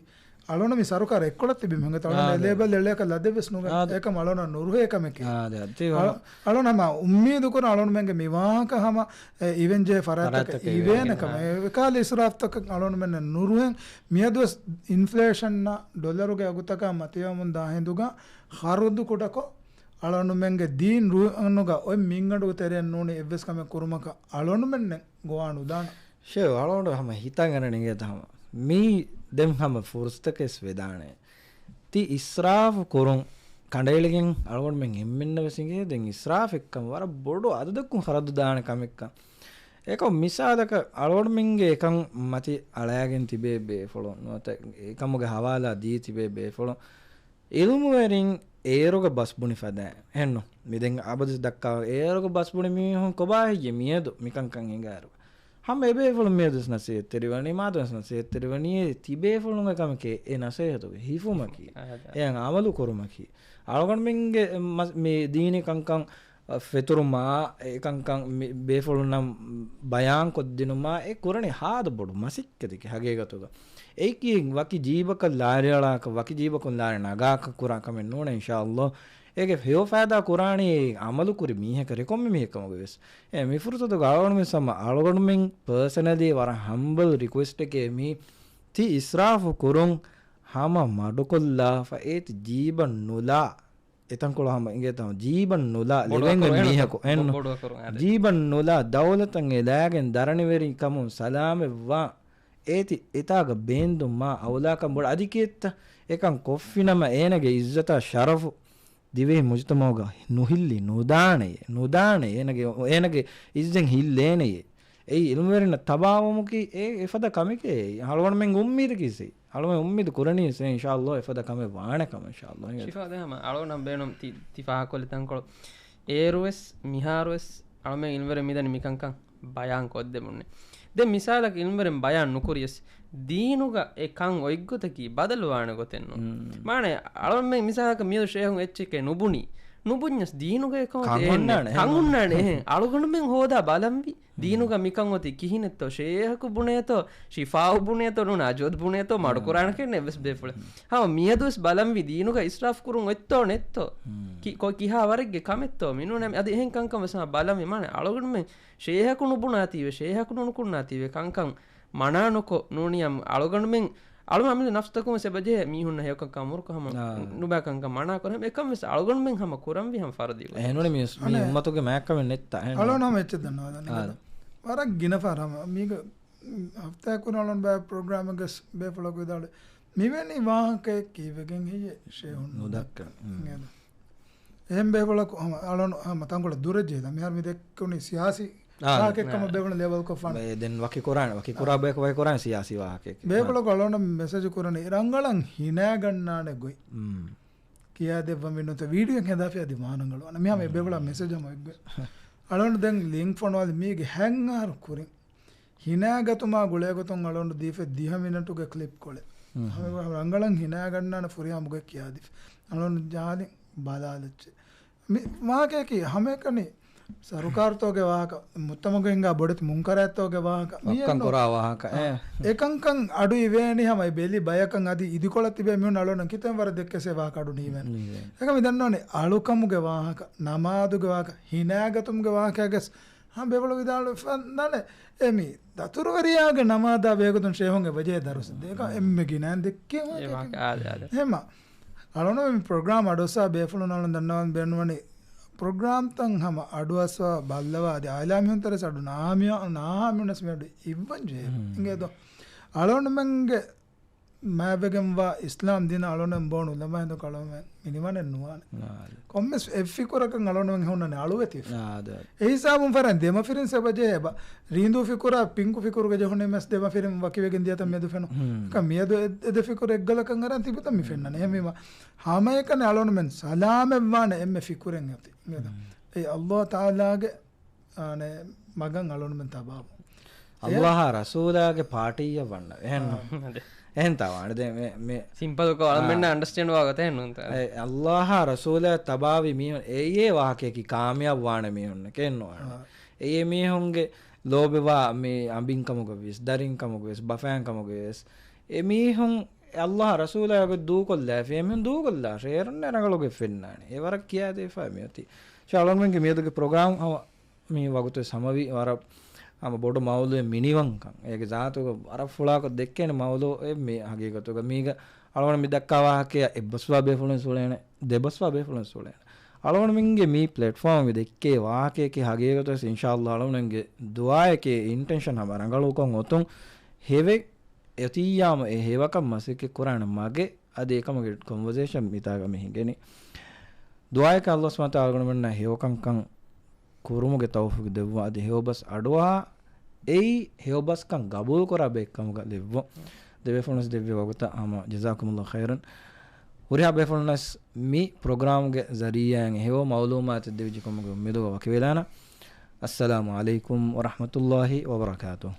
އަޅުން މި ސަރުކާރަށް އެއްކޮޅަށް ތިބި މިހެންގެ އަޅުން އާ، އެ ލޭބަލް އެޅޭކަށް ލަދެއްވެސް ނުގަން. އާ، އެކަމް އަޅުން ނުރުހޭ ކަމެކޭ. އާ، އަޅު-، އަޅުން ހަމަ އުއްމީދު ކުރަން އަޅުންމެންގެ މި ވާހަކަ ހަމަ އެ އިވެންޖޭ ފަރާތްތަކަށް ފަރާތްތަކަށް އިވޭނެ އިވޭނެ. ކަމެއް. އާ. އެކާލަ އިސްރާފްތަކަށް އަޅުންމެންނަށް ނުރުހެން މިއަދުވެސް އިންފްލޭޝަންއާ ޑޮލަރުގެ އަގުތަކާ މަތިވަމުން ދާ ހިނދުގަ ޚަރުދު ކުޑަކޮށް، އަޅުގަނޑުމެންގެ ދީން ރުއަނުގަ އޮތް މިންގަނޑުގެ ތެރެއިން ނޫނީ އެއްވެސް ކަމެއް ކުރުމަކަށް އަޅުގަނޑުމެންނެއް ގޮވާ ނުދާނަން. ޝޭ، އަޅުގަނޑު ހަމަ ހިތަށް އަރަން އިނގޭތަ ހަމަ. މީ ދެން ހަމަ ފުރުސަތަކެސް ވެދާނެ. ތި އިސްރާފު ކުރުން ކަނޑައެޅިގެން އަޅުގަނޑުމެން އެންމެންނަށް ވެސް އިނގޭ ދެން އިސްރާފެއްކަން ވަރަށް ބޮޑު އަދަދަކުން ޚަރަދު ދާނެ ކަމެއްކަން. އެކަމް މިސާލަކަށް އަޅުގަނޑުމެންގެ އެކަން މަތި އަޅާގެން ތިބޭ ބޭފުޅުން ނުވަތަ އެކަމުގެ ހަވާލާ ދީ ތިބޭ ބޭފުޅުން އިލްމުވެރިން އޭރުގަ ބަސް ބުނި ފަދައިން. އެހެންނު. މި ދެން އަބަދު ދައްކާ އޭރުގަ ބަސް ބުނި މީހުން ކޮބާ ހެއްޔޭ މިއަދު މިކަންކަން ހިނގާއިރު. ހަމަ އެބޭފުޅުން މިއަދުވެސް ނަސޭހަތްތެރިވަނީ، މާދަމާސް ނަސޭހަތްތެރިވަނީ ތިބޭފުޅުންގެ ކަމެކޭ އެ ނަސޭހަތުގެ ހިފުމަކީ. އާދެ. އެއަށް އަމަލު ކުރުމަކީ. އަޅުގަނޑުމެންގެ މަ-، މި ދީނީ ކަންކަން އަ، ފެތުރުމާ، އެކަންކަން މި ބޭފުޅުންނަށް ބަޔާންކޮށްދިނުމާ، އެ ކުރަނީ ހާދަ ބޮޑު މަސައްކަތެކޭ ހަގީގަތުގަ. އެއީކީ ވަކި ޖީބަކަށް ލާރިއަޅާކަށް، ވަކި ޖީބަކުން ލާރި ނަގާކަށް ކުރާ ކަމެއް ނޫނޭ އިންޝާﷲ. އޭގެ ހެޔޮ ފައިދާ ކުރާނީ އަމަލު ކުރި މީހަކަށް ކޮންމެ މީހެއް ކަމުގަ ވެސް. އެ މި ފުރުސަތުގަ އަޅުގަނޑުމެން ސަމަ އަޅުގަނޑުމެން ޕާސަނަލީ ވަރަށް ހަމްބަލް ރިކުއެސްޓެކޭ މީ ތި އިސްރާފު ކުރުން ހަމަ މަޑުކޮށްލާފަ އޭތި ޖީބަށް ނުލާ އެތަންކޮޅު ހަމަ އިނގޭތަ ޖީބަށް ނުލާ ބޮޑު ލެވެން އަކުރު އެ އެން މީހަކު އެން ބޮ-، ބޮޑު އަކުރު އާދެ. ޖީބަށް ނުލާ ދައުލަތަށް އެލާގެން ދަރަނިވެރި ކަމުން ސަލާމަތްވާ އޭތި އެތާގަ ބޭންދުން މާ އައުލާކަން ބޮޑު އަދި ކިއެއްތަ؟ އެކަން ކޮށްފިނަމަ އޭނަގެ އިއްޒަތާ ޝަރަފު ދިވެހި މުޖުތަމައުގަ ނުހިއްލި ނުދާނެޔޭ، ނުދާނެ އޭނަގެ، އޭނަގެ އިއްޒަތް ހިއްލޭނެޔޭ. އެއީ އިލްމުވެރިންނަށް ތަބާވުމަކީ އެ އެފަދަ ކަމެކޭ. އަޅުގަނޑުމެން އުއްމީދަކީ އަޅުގަނޑުމެން އުއްމީދު ކުރަނީ އިންޝާﷲ އެފަދަ ކަމެއް ވާނެ ކަމަށް އިންޝާﷲ. ޝިފާ ދެ ހަމަ އަޅުގަނޑަށް ބޭނުން ތި، ތި ފާހަގަކޮށްލި ތަންކޮޅު. އޭރުވެސް މިހާރުވެސް އަޅުމެން އިލްމުވެރިން މިދަނީ މިކަންކަން ބަޔާން ކޮށްދެމުންނެ. ދެން މިސާލަކަށް އިލްމުވެރިން ބަޔާން ނުކުރިޔަސް ދީނުގަ އެ ކަން އޮތްގޮތަކީ ބަދަލުވާނެ ގޮތެއް ނޫން. މާނަ އަޅުމެން މިސާލަކަށް މިއަދު ޝޭހުން އެއްޗެކޭ ނުބުނީ. ނުބުންޏަސް ދީނުގަ އެކަމަކު ކަން އެހެން ހުންނާނެ، ކަން ހުންނާނެ އެހެން. އަޅުގަނޑުމެން ހޯދާ ބަލަންވީ. ދީނުގަ މިކަން އޮތީ ކިހިނެއްތޯ؟ ޝޭހަކު ބުނޭތޯ؟ ޝިފާއު ބުނޭތޯ؟ ނޫން އަޖޯދް ބުނޭތޯ؟ މަޑުކުރާނެކެން އެއްވެސް ބޭފުޅެއް. ހަމަ މިއަދުވެސް ބަލަންވީ ދީނުގަ އިސްރާފް ކުރުން އޮތްތޯ ނެތްތޯ؟ ކި-، ކޮ-، ކިހާ ވަރެއްގެ ކަމެއްތޯ؟ މިނޫން އަދި އެހެން ކަންކަން ވެސް ހަމަ ބަލަންވީ. މާނަ އަޅުގަނޑުމެން ޝޭހަކު ނުބުނާތީވެ، ޝޭހަކު ނުނުކުންނާތީވެ ކަންކަން މަނާ ނުކޮށް ނޫނިއްޔާ އަޅުގަނޑުމެން، އަޅުގަނޑުމެން ނަފްސުތަކުން ވެސް އެބަޖެހޭ މީހުންނަށް ހެޔޮކަންކަން އަމުރުކޮށް ހަމަ ނުބައި ކަންކަން މަނާ ކުރަން. އެކަން ވެސް އަޅުގަނޑުމެން ހަމަ ކުރަންވީ ހަމަ ފަރުދީ ގޮތް. އެހެންނޫނީ މީ، މީ އުއްމަތުގެ މާތްކަމެއް ނެތްތާ. އަޅުގަނޑު ހަމަ އެއްޗެއް ދަންނަވާ ދާނެ. ވަރަށް ގިނަ ފަހަރަށް ހަމަ މީގަ ހަފްތާއެއް ކުރިން އަޅުގަނޑު ބައެއް ޕްރޮގްރާމެއްގަ ބޭފުޅަކު ވިދާޅުވި މިވެނި ވާހަކައެއް ކީއްވެގެން ހެއްޔޭ ޝޭހުން ނުދައްކަން. ނުދައްކަން؟ އިނގޭތަ؟ އެހެން ބޭފުޅަކު ހަމަ އަޅުގަނޑު ހަމަ ތަންކޮޅެއް ދުރަށް ޖެހިލާ. މިހާރު މި ދެއްކުނީ ސިޔާސީ ވާހަކައެއްކަމަށް ބޭފުޅުން ލޭބަލް ކޮށްފާނެ. ދެން ވަކި ކުރާނެ، ވަކި ކުރާ ބޭކަ ވަކި ކުރާނެ ސިޔާސީ ވާހަކައެއް. ބޭފުޅަކު އަޅުގަނޑަށް މެސެޖު ކުރަނީ ރަނގަޅަށް ހިނާގަންނާނެ ގޮތް. ކިޔާދެއްވަން ވީ ނުވަތަ ވީޑިއޯއެއް ހެދާފި އަދި މާ ރަނގަޅުވާނެ. މިހާ މި ބޭފުޅާ މެސެޖު ހަމަ އެއްގޮތް. އަޅުގަނޑު ދެން ލިންކް ފޮނުވާލި މީގެ ހަތް އަހަރު ކުރިން ހިނާގަތުމާ ގުޅޭގޮތުން އަޅުގަނޑު ދީފައި ދިހަ މިނެޓުގެ ކްލިޕް ކޮޅެއް. ހަމަ ރަނގަޅަށް ހިނާގަންނާނެ ފުރިހަމަ ގޮތް ކިޔާދީފަ. އަޅުގަނޑު ޖާލި ބަލާލައްޗެ. މި ވާހަކަޔަކީ ހަމައެކަނި ސަރުކާރުތޯގެ ވާހަކަ، މުއްތަމަގު ހިނގާ ބޮޑެތި މުންކަރާތްތޯގެ ވާހަކަ. މި ވައްކަން އެންނު ކުރާ ވާހަކަ. އާ، އެ. އެކަންކަން އަޑު އިވޭނީ ހަމަ އެ ބެލި ބަޔަކަށް އަދި އިދިކޮޅަށް ތިބޭ މީހުން އަޅުގަނޑަށް ކިތަން ވަރަށް ދެއްކޭސޭ ވާހަކަ އަޑު ނީވޭނެ. ނީވޭނެ. އެކަމް މި ދަންނަވަނީ އަޅުކަމުގެ ވާހަކަ، ނަމާދުގެ ވާހަކަ، ހިނާގަތުމުގެ ވާހަކަ ގެސް ހަމަ ބޭފުޅުން ވިދާޅުވެފަ ދާނެ. އެ މީ ދަތުރުވެރިޔާގެ ނަމާދާ ބެހޭގޮތުން ޝޭހުން އެބަޖެހޭ ދަރުސް ދޭކަށް އެންމެ ގިނައިން ދެއްކޭ ވާހަކަ. އާދެ، އާދެ. އެހެންމަ އަޅުގަނޑު މި ޕްރޮގްރާމް އަޑުއައްސާ ބޭފުޅުން އަޅުގަނޑު ދަންނަވަން ބޭނުންވަނީ ޕްރޮގްރާމްތައް ހަމަ އަޑުއައްސަވާ ބައްލަވާ އަދި އާއިލާ މީހުން ތެރޭސް އަޑު ނާހާ މީހުން، ނާހާ މީހުންނަސް މި އަޑު އިއްވަން ޖެހޭ. އިނގޭތޯ؟ އަޅުގަނޑުމެންގެ މާތްވެގެންވާ އިސްލާމް ދީނަށް އަޅުގަނޑުމެން ބޯ ނުލަމާ ހިނދު އަޅުގަނޑުމެން މިނިވަނެއް ނުވާނެ. ކޮންމެސް އެއް ފިކުރަކަށް އަޅުގަނޑުމެން ހުންނަނީ އަޅުވެތި. އާދެ. އެ ހިސާބުން ފަރަން ދެމަފިރިން ސެބަޖޭ އެބަ ރީނދޫ ފިކުރާ ޕިންކު ފިކުރުގަ ޖެހުނީމެސް ދެމަފިރިން ވަކިވެގެން ދިޔަތަން މެދު ފެނު. ކަ މިއަދު އެ، އެ ދެ ފިކުރު އެއްގަލަކަށް އަރަން ތިބިތަން މި ފެންނަނީ. އެހެންވީމަ ހަމައެކަނި އަޅުގަނޑުމެން ސަލާމަތްވާނެ އެންމެ ފިކުރެއް އޮތީ. އެ އައްލާހު ތަޢާލާގެ އާނެ، މަގަށް އަޅުގަނޑުމެން ތަބާވުން. އައްލާހާ ރަސޫލާގެ ޕާޓީއަށް ވަންނަ. އެހެން، އާ. އެހެންތާ ވާނެ. ދެ މެ، މެ، ސިމްޕަލްކޮށް އަޅަމެންނަށް އާ. އަންޑަސްޓޭންޑް ވާ ގޮތެއް ނޫންތާ. އެ، އައްލާހާ ރަސޫލާ ތަބާވި މީހުން އެއޭ ވާހަކަޔަކީ ކާމިޔާބު ވާނެ މީހުންނެކޭ ނުވާނެ. އާ. އެއީ މީހުންގެ ލޯބިވާ މި އަނބިންކަމުގަ ވިޔަސް، ދަރިންކަމުގަ ވިޔަސް، ބަފައިންކަމުގަ ވިޔަސް، އެ މީހުން އައްލާހާ ރަސޫލާ ދޫކޮށްލާފި، އެ މީހުން ދޫކޮށްލާށޭ، އޭރުންނޭ ރަނގަޅުގޮތް ފެންނާނެ. އެ ވަރަށް ކިޔާދީފަ މިއޮތީ. އަޅުގަނޑުމެންގެ މިއަދުގެ ޕްރޮގްރާމް ހަމަ މި ވަގުތު ހަމަވީ ވަރަށް ހަމަ ބޮޑު މައުޟޫއެއް މިނިވަންކަން. އޭގެ ޒާތުގަ ވަރަށް ފުޅާކޮށް ދެއްކޭނެ މައުޟޫއެއް މި ހަގީގަތުގަ. މީގަ އަޅުގަނޑު މި ދައްކާ ވާހަކަޔަށް އެއްބަސްވާ ބޭފުޅުން ސުޅޭނެ، ދެބަސްވާ ބޭފުޅުން ސުޅޭނެ. އަޅުގަނޑުމެންގެ މި ޕްލެޓްފޯމް މި ދެއްކޭ ވާހަކަޔަކީ ހަގީގަތުވެސް އިންޝާﷲ އަޅުގަނޑުމެންގެ ދުޢާއެކޭ އިންޓެންޝަން ހަމަ ރަނގަޅުކޮށް އޮތުން ހެވެ އޮތިއްޔާމު އެ ހެޔޮކަން މަސައްކަތް ކުރާނެ މަގެއް އަދި އެކަމުގެ ކޮންވަރސޭޝަން މިތާގަ މި ހިނގެނީ. ދުޢާއެކޭ ﷲ ސުބްޙާނަހޫ ވަތަޢާލާ އަޅުގަނޑުމެންނަށް ހެޔޮކަންކަން ކުރުމުގެ ތައުފީޤު ދެއްވުން އަދި ހެޔޮބަސް އަޑުއަހާ އެއީ ހެޔޮބަސްކަން ގަބޫލުކުރާ ބައެއްކަމުގަ ލެއްވުން. ދެބޭފުޅުންވެސް ދެއްވި ވަގުތަށް ހަމަ ޖަޒާކުމުﷲ ޚައިރަން. ހުރިހާ ބޭފުޅުންނަސް މި ޕްރޮގްރާމްގެ ޒަރީޢާއިން ހެޔޮ މަޢުލޫމާތެއް ދެވިއްޖެ ކަމުގެ އުއްމީދުގަ ވަކިވެލާނަން. އައްސަލާމު ޢަލައިކުމް ވަރަޙްމަތުﷲ ވަބަރަކާތުހު.